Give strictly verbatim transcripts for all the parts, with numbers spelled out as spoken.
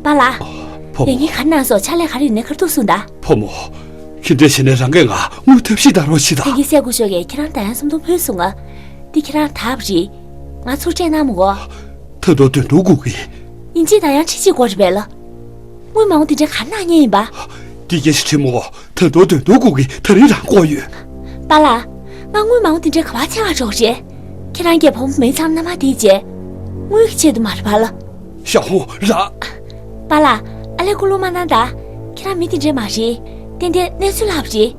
པཱ་ལགས། བུ་མོ། ཡང་སྙིང་ག་རེ་གནང་སོང་། ཕྱག་ལས་ག་རེ་ཡོད་ནའི་ཁ་ཐུག་གསུངས་དང་། བུ་མོ། ཁྱེད་འདྲ་བྱས་ནས་རང་གིས་ང་དངུལ་ཐབས་ཤེས་གཏང་རོགས་བྱེད་དང་། ཡང་སྙིང་སྲས་སྐུ་ཞབས་ཀྱིས་ཁྱེད་རང་ད་ཡང་སུམ་སྟོང་ཕུལ་སོང་ང་། འདི་ཁྱེད་རང་ད་བ་རེད། ང་ཚུར་སྤྲད་གནང་མི་དགོས། ད་དུང་བདུན་སྟོང་དགོས་ཀྱི། ཡིན་གཅིག་ད་ཡང་ཁྲི་གཅིག་དགོས་རེད་པས་ལགས། དངུལ་མང་པོ་དེ་འདྲས་ག་རེ་གནང་མཁན་ཡིན་པ། འདི་སྐད་ཆ་དྲིས་མོ། ད་དུང་བདུན་སྟོང་དགོས་ཀྱི། ད་རིང་རང་བསྐུར་ཡོད། པཱ་ལགས། ང་དངུལ་མང་པོ་དེ་འདྲས་ག་པར་འཚོལ་ག་འགྲོ་དགོས་རེད། ཁྱེད་རང་གིས་བུ་མོ་མེ་ཚང་མནའ་མ་དེའི་རྗེས། དངུལ་གྱི་ཆེད་དུ་མ་རེད་པཱ་ལགས། ཞའོ་ཧུང་རང་། པཱ་ལགས། ཨ་ལས་ཀུ་ལུ་མ་གནང་དང་། ཁྱེད་རང་མི་དེ་འདྲས་མ་རེད། ཏན་ཏན་གནས་ཚུལ་ལྷག་པ་རེད།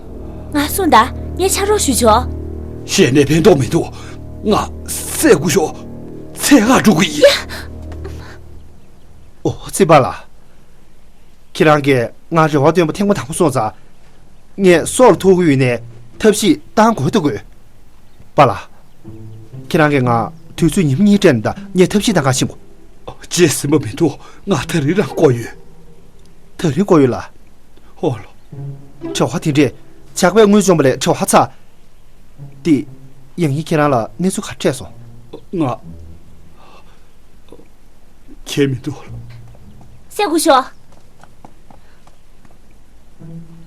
ང་གསུངས་དང་། ངས་ཕྱག་རོགས་ཞུ་ཆོག། གཞས་ནས་ཕན་ཐོགས་མི་འདུག། ང་སྲས་སྐུ་ཞབས་འཚོལ་ག་འགྲོ་གི་ཡིན། ཨོ་ཙི་པཱ་ལགས། ཁྱེད་རང་གིས་ང་རེ་བ་བཏོན་པ་ཐེངས་མ་དང་པོ་སོང་ཙང་། ངས་སྲོག་ལ་ཐུག་གི་ཡོད་ནའི་ཐབས་ཤེས་གཏང་དགོས་ད་དགོས། པཱ་ལགས། ཁྱེད་རང་གིས་ང་དུས་ཚོད་ཉིན་མོ་གཉིས་སྤྲད་ན་ད་ངས་ཐབས་ཤེས་གཏང་ག་ཕྱིན་དགོས། ཨ། བརྗེད་ཟིན་པ་མི་འདུག། ང་ད་རིང་རང་བསྐུར་ཡོད། ད་རིང་བསྐུར་ཡོད་ལགས། ཨོ་ལགས། དྲི་བ་དེ་འདྲས། ཇག་པས་དངུལ་བཅོམ་པ་ལས་དྲི་བ་ཚ། དེ། ཡང་སྙིང་ཁྱེད་རང་ལ་གནས་ཚུལ་ག་རེ་འཕྲད་སོང་། ང་། གང་ཡང་མི་འདུག། སྲས་སྐུ་ཞབས།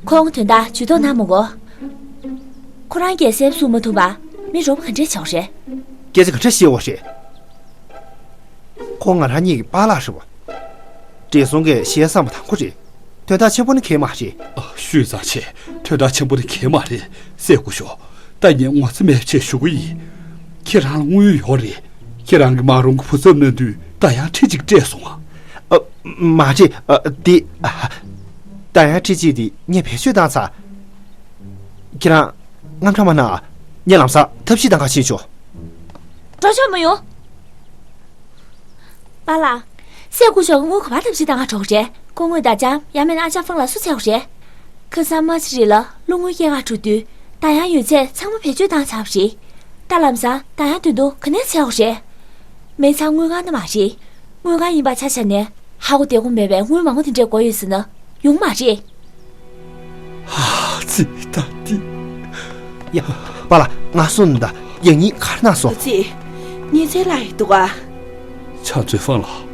ཁོང་དོན་དག་ཇུས་གཏོགས་གནང་མི་དགོས། ཁོ་རང་གིས་གསལ་པོ་གསུང་མ་ཐུབ་པ། མི་རོགས་པ་ག་འདྲས་བྱེད་དགོས་རེད། སྐད་ཆ་ག་འདྲས་བཤད་དགོས་རེད། ཁོང་ང་རང་གཉིས་ཀྱི་པཱ་ལགས་རེད་པ། བགྲེས་སོང་གི་ཞལ་བཟང་པོ་དང་པོ་རེད། དོན་དག་ཆེན་པོ་ནི་གང་ཡང་མ་རེད། ཨ། ཤོད་ཙང་བྱས། དོན་དག་ཆེན་པོ་ནི་གང་ཡང་མ་རེད། སྲས་སྐུ་ཞབས། ད་ངས་ངོ་ཚ་མེད་པ་བྱས་ཞུ་གི་ཡིན། ཁྱེད་རང་ལ་དངུལ་ཡོད་རེད། ཁྱེད་རང་གིས་མ་རུང་གི་བུ་ཚབ་གནང་དུས་ད་ཡང་ཁྲི་གཅིག་སྤྲད་སོང་ང་། ཨ། མ་རེད། ཨ། དེ། ཨ། ད་ཡང་ཁྲི་གཅིག་དེ་ངས་བེད་སྤྱོད་བཏང་ཚར། ཁྱེད་རང་དངངས་སྐྲག་མ་གནང་། ངས་ལམ་སང་ཐབས་ཤེས་གཏང་ག་ཕྱིན་ཆོག། འགྲོ་ཆོག་མི་ཡོང་། པཱ་ལགས། སྲས་སྐུ་ཞབས་ཀྱིས་དངུལ་ག་པར་ཐབས་ཤེས་གཏང་ག་འགྲོ་གི་རེད། སྐུ་དངོས་དང་ལྕམ། ཡང་མིན་ན་ཨ་ཅག་ཧྥང་ལགས་སུ་འཚོལ་དགོས་རེད། ཁ་སང་རྨ་ཆུ་རི་ལ་བློ་དངུལ་སྐྱེལ་ག་འགྲོ་དུས། ད་ཡང་ཡོད་ཚད་ཚང་མ་བེད་སྤྱོད་བཏང་ཚར་བ་རེད། ད་ལམ་སང་ད་ཡང་དོན་དུ་ག་ནས་འཚོལ་དགོས་རེད། མེ་ཚང་དངུལ་ཁང་ནི་མ་རེད། དངུལ་ཁང་ཡིན་པ་ཆ་བཞག་ནས་ཧ་གོ་བདེ་པོ་མེད་པའི་དངུལ་མང་པོ་དེ་འདྲས་དགོས་ཡོད་ཟེར་ན་ཡོང་མ་རེད། ཧ་ཙི་ད་དེ། ཡ། པཱ་ལགས། ང་སོང་ད། ཡང་སྙིང་ག་རེ་གནང་སོང་། ཨ་ཙི། གཉིད་སད་ལ་ཡི་འདུག་ག། ཕྱག་མཛོད་ཧྥང་ལགས།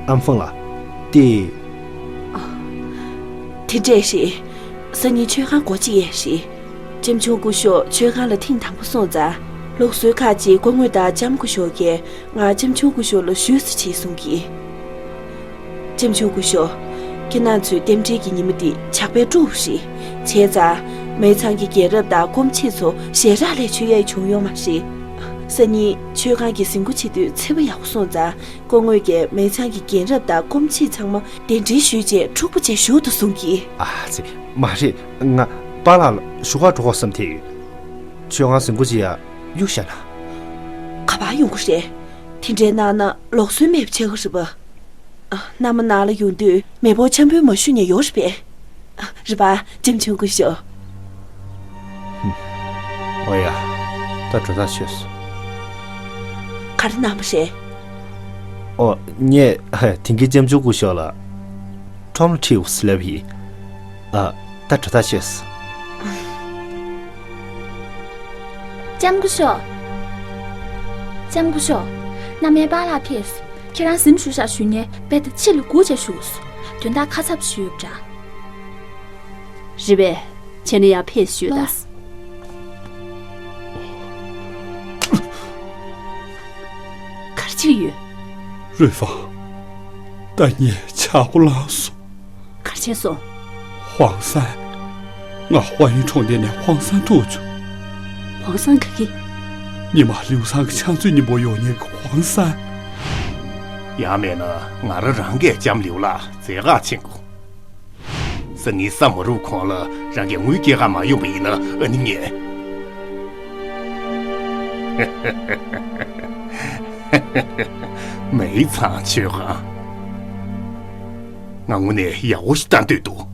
ཨམ་ཧྥང་ལགས། དེ། དེ་འདྲས་རེད། སང་ཉིན་མཆོད་ཁང་སྒོ་ཕྱེ་ཡས་རེད། ལྕམ་ཆུང་སྐུ་ཞབས་མཆོད་ཁང་ལ་ཐེངས་དང་པོ་སོང་ཙང་། ལུགས་སྲོལ་ཁག་ཅིག་སྐུ་ངོ་དང་ལྕམ་སྐུ་ཞབས་ཀྱིས་ང་ལྕམ་ཆུང་སྐུ་ཞབས་ལ་ཞུས་སུ་བྱེད་གསུང་གི། ལྕམ་ཆུང་སྐུ་ཞབས། ཁྱེད་རང་ཚོའི་རྟེན་འབྲེལ་གྱི་ཉིན་མོ་འདི་ཇག་པས་དཀྲུགས་པ་རེད། བྱས་ཙང་། མེ་ཚང་གི་རྒན་རབས་དང་སྐུ་མཆེད་ཚོ་ཞལ་རག་ལས་ཆོད་ཡས་བྱུང་ཡོད་མ་རེད། སང་ཉིན་མཆོད་ཁང་གི་གཟིམ་སྒོ་ཕྱེ་དུས་ཚེས་པ་ཡག་པོ་སོང་ཙང་། སྐུ་ངོ་གིས་མེ་ཚང་གི་རྒན་རབས་དང་སྐུ་མཆེད་ཚང་མ་གདན་འདྲེན་ཞུས་རྗེས་འཁྲུག་པོ་བྱས་བཞུགས་དང་གསུང་གི། ཨ་ཙི། མ་རེད། ང་པཱ་ལགས་ལ་ཞུ་ག་འགྲོ་དགོས་བསམ་བསྡད་ཡོད། མཆོད་ཁང་གཟིམ་སྒོ་ཕྱེ་ཡ་གཡུག་བཞག་ན། ག་པར་ཡོང་གི་རེད། དེ་འདྲའི་གནང་ན་ལུགས་སྲོལ་མེད་པ་ཆགས་ཀྱི་རེད་པ། ཨ། མནའ་མ་ནང་ལ་ཡོང་དུས་མེས་པོ་འཆམ་པོ་མ་ཞུས་ནས་ཡོང་རེད་པས། ཨ། རེད་པ། ལྕམ་ཆུང་སྐུ་ཞབས། ཨོ་ཡ། ད་འགྲོ་ཐག་ཆོད་སོང་། ག་རེ་གནང་བ་རེད། ཨོ། ངས་དེང་གི་ལྕམ་ཆུང་སྐུ་ཞབས་ལ་ཁྲོམ་ལ་ཁྲིད་དགོས་ཟེར་ལབ་པ་ཡིན། ཨ། ད་འགྲོ་ཐག་ཆོད་སོང་། ལྕམ་སྐུ་ཞབས། ལྕམ་སྐུ་ཞབས། མནའ་མའི་པཱ་ལགས་ཕེབས། ཁྱེད་རང་གཟིམ་བཞུགས་ཤག་ཞུས་ནས་རྦད་དེ་ཕྱི་ལ་སྒུག་བྱས་བཞུགས། དོན་དག་ཁ་ཚབ་ཞིག་ཡོད་པ་འདྲ། རེད་པས། བྱས་ན་ཡར་ཕེབས་ཞུས་དང་། ག་རེ་བྱེད་ཀྱི་ཡོད། རུའེ་ཧྥང་། ད་ངས་ཆག་སྒོ་ལངས་སོང་། ག་རེ་བྱས་སོང་། ཧུང་སན། ང་ཧྭ་ཡིན་གྲོང་སྡེ་ནས་ཧུང་སན་ཐུག་བྱུང་། ཧུང་སན་ག་གི། ཉི་མ་ལིའུ་ཚང་གི་ཕྱག་མཛོད་སྙིང་པོ་ཡོང་མཁན་གྱི་ཧུང་སན། ཡང་མིན་ན་ང་རང་རང་གིས་ལྕམ་ལིའུ་ལགས་མཛད་དཀའ་ཕྱིན་དགོས། སང་ཉིན་ས་མ་རུབ་གོང་ལ་རང་གིས་དངུལ་སྐྱེལ་ག་མ་ཡོང་པ་ཡིན་ན་ཨ་ནི་ངས། མེ་ཚང་མཆོད་ཁང་། ང་དངོས་གནས་ཡག་པོ་ཞིག་བཏང་འདོད་འདུག།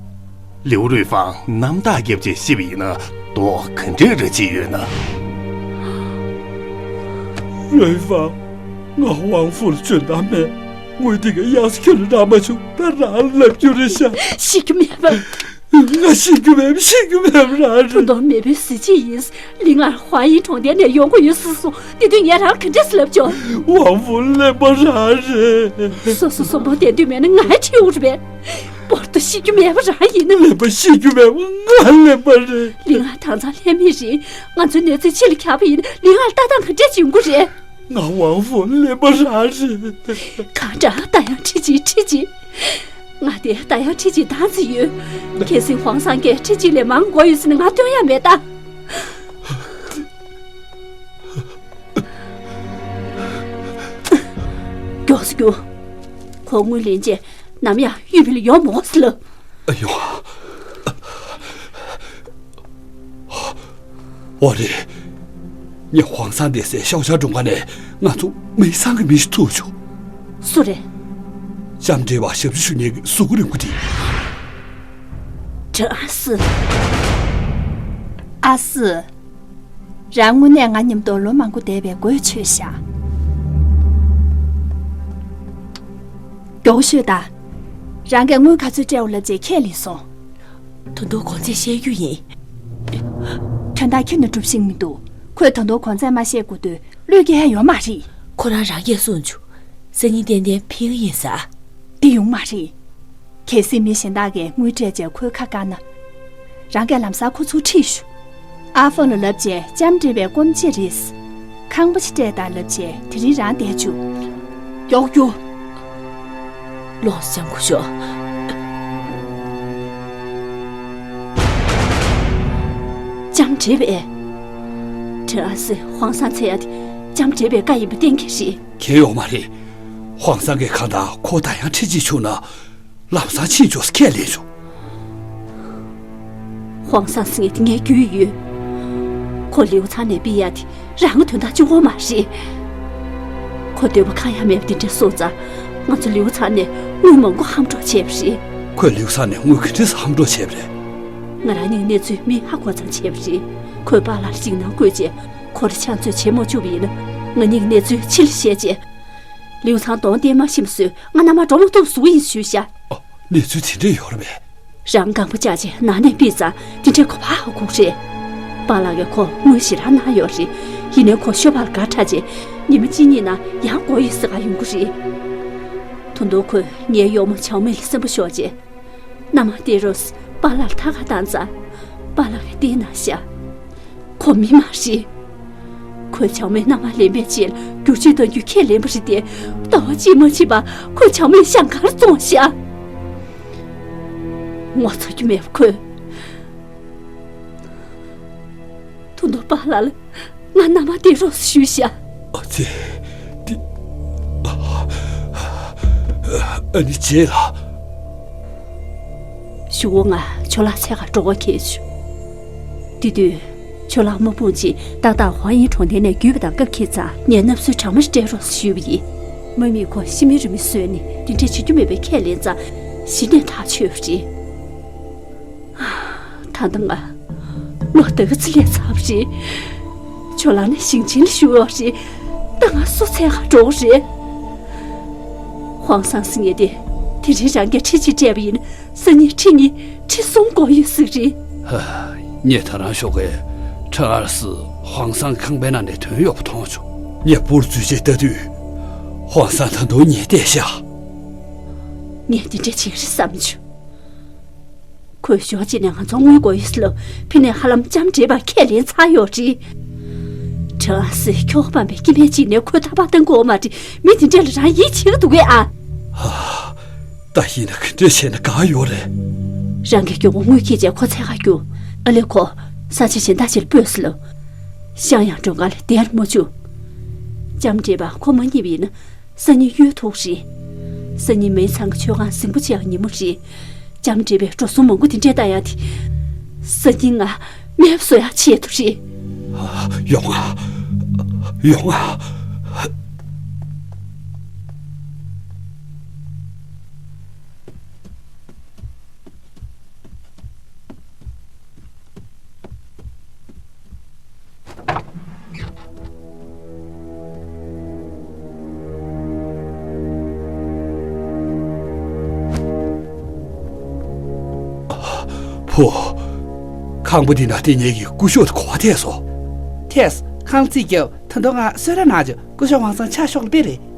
ལིའུ་རུའེ་ཧྥང་རྣམ་དག་བརྒྱབ་བྱས་ཤི་བ་ཡིན་ན་མདོག་ག་འདྲས་རེ་བྱེད་ཡོད་ན། རུའེ་ཧྥང་། ང་ཝང་ཧྥུ་ལ་འཇོན་ཐང་མེད། དངུལ་འདི་ག་གཡག་ས་ཁྱོད་ལ་རག་མ་བྱུང་། ད་རང་ལབ་རྒྱུ་རེད་ཤག། ཤི་རྒྱུ་མེད་པ། ང་ཤི་རྒྱུ་མེད། ཤི་རྒྱུ་མེད་རང་རེད། ཁྲུང་ཏོ་མེས་པོའི་གཟི་བརྗིད་ཡིན། ལི་ངར་ཧྭ་ཡིན་གྲོང་རྡལ་ནས་ཡོང་གི་ཡོད་ཟེར་སོང་། དེ་དུས་ངས་རང་ག་འདྲས་ལབ་བྱུང་། ཝང་ཧྥུ་གླེན་པ་རང་རེད། སོ་སོ་གསོན་པོ་བསྡད་འདོད་མེད་ན་ང་ཁྲིད་འོང་རེད་པས། པོར་ཏོ་ཤི་རྒྱུ་མེད་པ་རང་ཡིན་ན། གླེན་པ་ཤི་རྒྱུ་མེད་པ་ང་གླེན་པ་རེད། ལི་ང་དྭངས་གཙང་ལྷད་མེད་རེད། ང་ཚོའི་གནས་ཚུལ་ཕྱི་ལ་ཁྱབ་པ་ཡིན་ན་ལི་ང་ལ་ལྟ་སྟངས་ག་འདྲས་ཡོང་གི་རེད། ང་ཝང་ཧྥུ་གླེན་པ་རང་རེད། གང་དྲག་ད་ཡང་ཁྲིད་ཅིག་ཁྲིད་ཅིག་ང་དེ་ད་ཡང་ཁྲིད་ཅིག་བཏང་ཟིན་ཡོད། གལ་སྲིད་ཧོང་སང་གིས་ཁྲིད་ཅིག་ལས་མང་དགོས་ཡོད་ཟེར་ན་ང་སྟོན་ཡ་མེད་ད། མགྱོགས་སུ་རྒྱུགས། ཁོ་དངུལ་ལེན་རྗེས་ནམ་ཡང་ཡུལ་ཕྱི་ལ་ཡོང་མི་དགོས་ཟེར་ལབ། ཨ་ཡོ། ཨོ་རེད། ངས་ཧོང་སང་སྡོད་སའི་ཤའོ་ཤ་གྲོང་ཁྱེར་ནས་ང་ཚོ་མིང་སང་གི་མི་ཞིག་ཐུག་བྱུང་། སུ་རེད། ལྕམ་དྲལ་བ་ཞབས་ཕྱི་ཞུ་མཁན་གྱི་གཟུགས་པོ་རིང་པོ་དེ། ཁྲེན་ཨ་སི། ཨ་སི། རང་དངོས་གནས་ང་མཉམ་དུ་ལོ་མང་པོ་བསྡད་པའི་གོ་ཆོད་ཤག་མགྱོགས་ཤོད་དང་། རང་གིས་དངུལ་ག་ཚོད་སྤྲད་འོང་ལབ་བྱས་ཁས་ལེན་སོང་། ད་དུང་གོང་ཚད་བཤད་རྒྱུ་ཡིན། དོན་དག་ཁྱོན་ནས་འགྲུབ་ཤེས་མི་འདུག་ཁོས་ད་དུང་གོང་ཚད་མ་བཤད་དགོས་དུས་བློས་འགེལ་ཡ་ཡོད་མ་རེད། ཁོ་རང་རང་གིས་གསུངས་བྱུང་། སང་ཉིན་ཏན་ཏན་ཕེབས་ཀྱི་ཡིན་ཟེར། འདི་ཡོང་མ་རེད། གལ་སྲིད་མི་གཞན་དག་གིས་དངུལ་སྤྲད་བྱས་ཁོའི་ཁ་བཀག་ན། རང་གིས་ལམ་སང་ཁོ་ཚོར་ཁྲིད་ཤོག་ཨ་ཧྥང་ལ་ལབ་བྱས་ལྕམ་དྲལ་བའི་སྐོམ་ཆས་རེད། ཁང་པ་ཞིག་སྤྲད་དང་ལབ་བྱས་དེ་རིང་རང་བསྡད་བཅུག་མགྱོགས་རྒྱུགས། ལོངས་སྤྱང་ཁུ་ཤོག་ལྕམ་དྲལ་བས། ཁྲེན་ཨ་སི་ཧོང་སང་འཚོལ་ཡ་དེ་ལྕམ་དྲལ་བའི་བཀའ་ཡིན་པ་གཏན་འཁེལ་རེད། གལ་ཡོད་མ་རེད། ཧོང་སང་གིས་གང་ལྟར་ཁོ་ད་ཡང་ཁྲིད་ཅིག་བྱུང་ན། ལམ་སང་ཕྱིན་ཆོག་ཟེར་ཁས་ལེན་བྱུང་། ཧོང་སང་ཟེར་མཁན་དེ་ངའི་རྒྱུས་ཡོད། ཁོ་ལིའུ་ཚང་ནས་ཕུད་ཡ་དེ་རང་གི་དོན་དག་གཅིག་པོ་མ་རེད། ཁོ་འདོད་པ་ཁ་ཡ་མེད་པ་དེ་འདྲ་སོང་ཙང་། ང་ཚོ་ལིའུ་ཚང་ནས་དངུལ་མང་པོ་ཧམ་འཕྲོག་བྱས་པ་རེད། ཁོས་ལིའུ་ཚང་ནས་དངུལ་ག་འདྲས་ཧམ་འཕྲོག་བྱས་པ་རེད། ང་རང་གཉིས་གནས་ཚུལ་མི་ཧ་གོ་ཙམ་བྱས་པ་རེད། ཁོས་པཱ་ལགས་ལ་འཇིགས་སྣང་བསྐུལ་རྗེས་ཁོ་རང་ཕྱག་མཛོད་བྱེད་མ་བཅུག་པ་ཡིན་ན། ང་གཉིས་ཀྱི་གནས་ཚུལ་ཕྱི་ལ་བཤད་རྗེས། ལིའུ་ཚང་གདོང་བསྟན་མ་ཤེས་པ་བཟོས། ང་མནའ་མར་འགྲོ་མ་ཐུབ་བཟོ་གི་ཡིན་ཞུས་ཤག་ཨ། གནས་ཚུལ་དེ་འདྲ་ཡོད་རེད་པས། རང་རྐང་པ་བཅག་རྗེས་ནང་ནས་ཕུད་ཙང་དེ་འདྲའི་གོ་བ་ཧ་གོ་གི་རེད། པཱ་ལགས་ཀྱིས་ཁོ་དངུལ་ཞེ་དྲག་གནང་ཡོད་རེད། ཡིན་ནའི་ཁོ་ཤོ་པཱ་ལ་དགའ་དྲགས་རྗེས་ཉི་མ་གཅིག་གཉིས་ནང་ཡར་འགྲོ་ཡིན་ཟེར་ག་ཡོང་གི་རེད། ད་དུང་ཁོས་ངའི་གཡོག་མོ་ཆའོ་མེ་ལ་སེམས་པ་ཤོར་རྗེས། མནའ་མ་སྟེར་རོགས་ཟེར་པཱ་ལགས་ལ་ཐད་ཀར་བཏང་ཙང་། པཱ་ལགས་ཀྱིས་བལྟས་གནང་ཤག་ཁོ་མི་མ་རེད། ཁོས་ཆའོ་མེ་མནའ་མ་ལེན་པའི་རྗེས་ལ་བསྒྱུར་བཅོས་གཏང་རྒྱུ་ཁས་ལེན་པ་རེད་དེ། ཟླ་བ་གཅིག་མ་ཕྱིན་པར་ཁོས་ཆའོ་མེ་ཤང་ཀང་ལ་བཙོངས་ཤག་ངོ་ཚ་རྒྱུ་མེད་པ་ཁོས། ད་དུང་པཱ་ལགས་ལ་ང་མནའ་མ་སྟེར་རོགས་ཞུས་ཤག་ཨ་ཙི། འདི། ཨ་ནི་རྗེས་ལ། གཞུག་གུ་ང་ཇོ་ལགས་འཚོལ་ག་འགྲོ་དགོས་ཁེལ་བྱུང་། དེ་དུས་ཇོ་ལགས་དམག་དཔུང་གཅིག་ཏག་ཏག་ཧྭ་ཡིན་གྲོང་རྡལ་ནས་བརྒྱུད་པ་དང་སྐབས་འཁེལ་ཙང་ངས་མནའ་མ་ཚོའི་གྲངས་མང་སྤྲད་རོགས་ཞུས་པ་ཡིན། དམག་མིས་ཁོ་ཤི་མིན་རུལ་མིན་བཟོས་ནས་དེ་འདྲས་བྱེད་རྒྱུ་མེད་པའི་ཁས་ལེན་ཙང་གཞི་ནས་ཐག་ཆོད་པ་རེད། ད་ལྟ་ང་ལོ་དགུ་ཙམ་སླེབས་ཚར་བ་རེད། ཇོ་ལགས་ནི་ཞིང་ཆེན་ལ་བཞུགས་ཡོད་རེད། ད་ང་སུ་འཚོལ་ག་འགྲོ་དགོས་རེད། ཧོང་སང་ཟེར་མཁན་དེ་དེ་རིང་རང་གིས་ཁྲི་གཅིག་སྤྲད་པ་ཡིན་ན་སང་ཉིན་ཁྲི་གཉིས་ཁྲི་གསུམ་དགོས་ཡོད་ཟེར་གི་རེད། ཧ། ངས་ད་རང་ཞོགས་ཀས་ཁྲེན་ཨར་སི་ཧོང་སང་ཁང་པའི་ནང་ནས་ཐོན་ཡོད་པ་མཐོང་བྱུང་། ངས་པུར་འཛུལ་རྗེས་ལྟ་དུས་ཧོང་སང་ད་དུང་ཉལ་བསྡད་ཤག་ངས་འདི་འདྲ་བྱེད་ཀྱི་རེད་བསམ་བྱུང་། ཁོས་ཞོགས་གཅིག་ནས་ང་ཚོར་དངུལ་དགོས་ཡོད་ཟེར་ལབ། ཕི་ནས་ཧ་ལམ་ལྕམ་དྲལ་བ་ཁས་ལེན་ཚར་ཡོད་རེད། ཁྲེན་ཨར་སི་ཁྱོ་ག་ཕམ་པའི་སྐྱེ་དམན་གཅིག་ནས་ཁོའི་ཐག་པ་གཏོང་དགོས་མ་རེད། མི་འདི་འདྲ་ལ་རང་ཡིད་ཆེས་ཀྱི་འདུག་གས་ཨ། ཧ། ད་ཡིན་ན་ག་འདྲ་བྱས་ན་དགའ་ཡོད་རེད། རང་གི་མགྱོགས་པོ་དངུལ་འཁྱེར་བྱས་ཁོ་འཚོལ་ག་རྒྱུགས། ཨ་ལས་ཁོ་ས་ཆ་གཞན་དག་ཅིག་ལ་སྤོས་ཟེར་ལབ། ཤང་ཡང་མགྲོན་ཁང་ལ་བསྡད་མ་བཅུག་ལྕམ་དྲལ་བ་ཁོ་མ་རྙེད་པ་ཡིན་ན། སང་ཉིན་གཡོལ་ཐུག་རེད། སང་ཉིན་མེའི་ཚང་གི་མཆོད་ཁང་ཟིང་པོ་ཆེ་བའི་ཉིན་མོ་རེད། ལྕམ་དྲལ་བའི་འགྲོ་སོང་མང་པོ་དེ་འདྲས་བཏང་ཡག་དེ། སང་ཉིན་ང་མེད་པ་བཟོ་ཡག་ཆེད་དུ་རེད། ཡོང་ང་། ཡོང་ང་། བུ། ཁང་པ་འདི་ན་བསྡད་མཁན་གྱི་སྐུ་ཞབས་དེ་ག་པར་ཐལ་སོང་། ཐལ། ཁང་བརྩིས་བརྒྱབ། ད་དུང་ང་གསོལ་རས་གནང་བྱུང་། སྐུ་ཞབས་ཝང་ཚང་ཕྱག་ཤོག་ལ་དཔེ་རེད།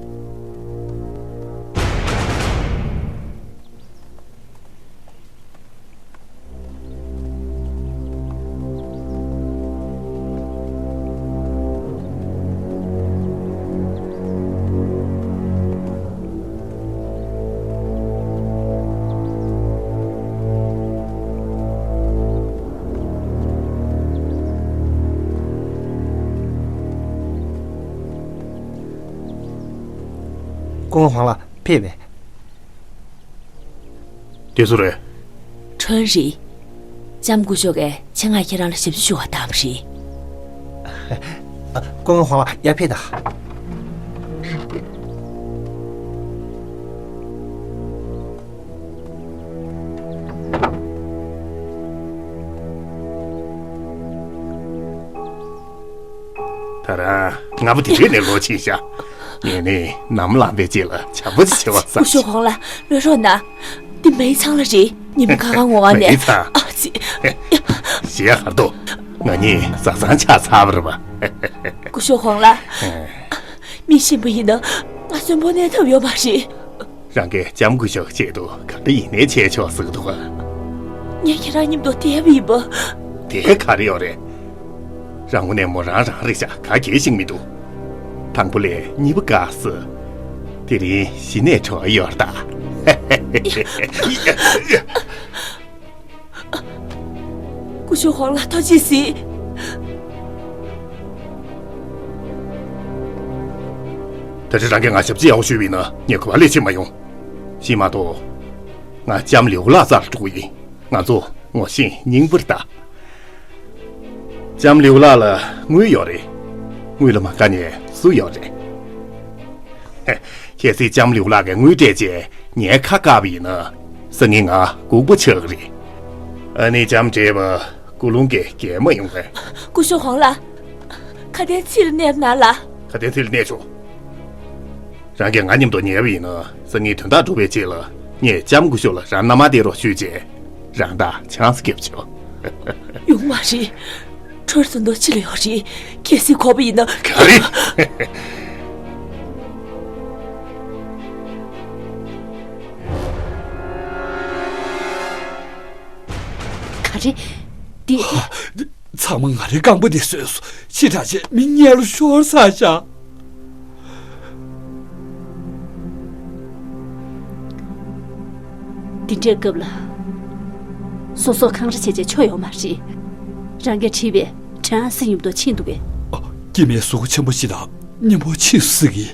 སྐུ་ངོ་ཧོང་ལགས་ཕེབས་པས། དེ་སུ་རེད། ཁྲོན་རེད། ལྕམ་སྐུ་ཞབས་ཀྱིས་ཆེད་མངགས་ཁྱེད་རང་ལ་ཞབས་ཕྱི་ཞུ་བར་བཏང་བ་རེད། སྐུ་ངོ་ཧོང་ལགས་ཡར་ཕེབས་དང་། ད་རང་ང་པོ་དེ་རིང་ནས་ལོག་ཕྱིན་ཤག་ངས་ནི་ནམ་ལངས་པའི་རྗེས་ལ་བྱམས་པོ་ཅིག་བྱེད་པ་བསམ། སྐུ་ཞབས་ཧོང་ལགས་ལོས་རོགས་གནང་། འདི་མེའི་ཚང་ལ་རེད། ཉི་མ་ཁ་ཁ་ངོ་བ་ནས། མེའི་ཚང་། ཨ་ཙི། ཞེ་ཧར་དོ། ང་གཉིས་བཟའ་ཚང་ཆགས་ཚར་བ་རེད་པ། སྐུ་ཞབས་ཧོང་ལགས། མི་གཞན་པ་ཡིན་ན་ང་གསོན་པོ་གནས་ཐབས་ཡོད་མ་རེད། རང་གིས་ལྕམ་སྐུ་ཞབས་ཆེད་དུ་ག་འདྲ་ཡིན་ནའི་བྱས་ཆོག་ཟེར་གི་འདུག་ག་ངས་ཁྱེད་རང་མཉམ་དུ་བསྡད་པ་ཡིན་པ། དེ་ག་རེ་ཡོད་རེད། རང་དངོས་གནས་མོ་རང་རང་རེད་ཤག་ག་གེ་ཤེས་མི་འདུག་དང་པོ་ལས་གཉིས་པ་དགའ་ཟེར། དེ་རིང་གཞི་ནས་བྲོ་བ་ཡོད་ད། སྐུ་ཞབས་ཧོང་ལགས་ཐུགས་རྗེ་གཟིགས། ད་ཆ་རང་གིས་ང་ཞབས་ཕྱི་ཡག་པོ་ཞུས་པ་ཡིན་ན་ངས་ག་པར་སླེབས་ཕྱིན་མ་ཡོང་། ཤེས་མ་གཏོགས། ང་ལྕམ་ལེའུ་ལགས་རྩར་འགྲོ་གི་ཡིན། ང་ཚོ་ངོ་ཤེས་རྙིང་པ་རེད་ད། ལྕམ་ལེའུ་ལགས་ལ་དངུལ་ཡོད་རེད། དངུལ་ལ་མ་དགའ་མཁན་སུ་ཡོད་རེད། གལ་སྲིད་ལྕམ་ལེའུ་ལགས་ཀྱིས་དངུལ་སྤྲད་བྱས་ངའི་ཁ་བཀག་པ་ཡིན་ན་སང་ཉིན་ང་ལྐུགས་པ་ཆགས་ཀྱི་རེད། ཨ་ནི་ལྕམ་བགྲེས་པ་སྐུ་རླུང་གིས་བརྒལ་མ་ཡོང་བས། སྐུ་ཞབས་ཧོང་ལགས། ཁ་དན་ཚིག་ལ་གནས་ན་ལ། ཁ་དན་ཚིག་ལ་གནས་ཆོག་རང་གིས་ང་མཉམ་དུ་ཉལ་བ་ཡིན་ན་སང་ཉིན་དོན་དག་འགྲུབ་པའི་རྗེས་ལ་ངས་ལྕམ་སྐུ་ཞབས་ལ་རང་མནའ་མ་སྟེར་རོགས་ཞུས་རྗེས་རང་དང་ཆང་ས་རྒྱབ་ཆོག་ཡོང་མ་རེད། ཁྲོར་ཚོ་མདོ་ཕྱི་ལ་ཡོད་རེད། གལ་སྲིད་དགོས་པ་ཡིན་ན། ག་རེ། ག་རེ། འདི། ཚང་མ་ང་རའི་རྐང་པ་འདི་བཟོས་སོ། ཕྱི་དྲགས་བྱས་མི་ཉལ་ལ་ཤོར་ཚར་ཤག་འདི་འདྲའི་སྐབས་ལ། སོ་སོ་འཁང་ར་བྱས་བྱས་ཆོ་ཡོང་མ་རེད། རང་གིས་བྲིས་པའི་དྲན་ཨ་སི་མཉམ་དུ་ཕྱིན་འདུག་གས། སྐྱེ་དམན་གཟུགས་པོ་ཆེན་པོ་ཞིག་དང་མཉམ་པོ་ཕྱིན་སྲིད་ཀྱི།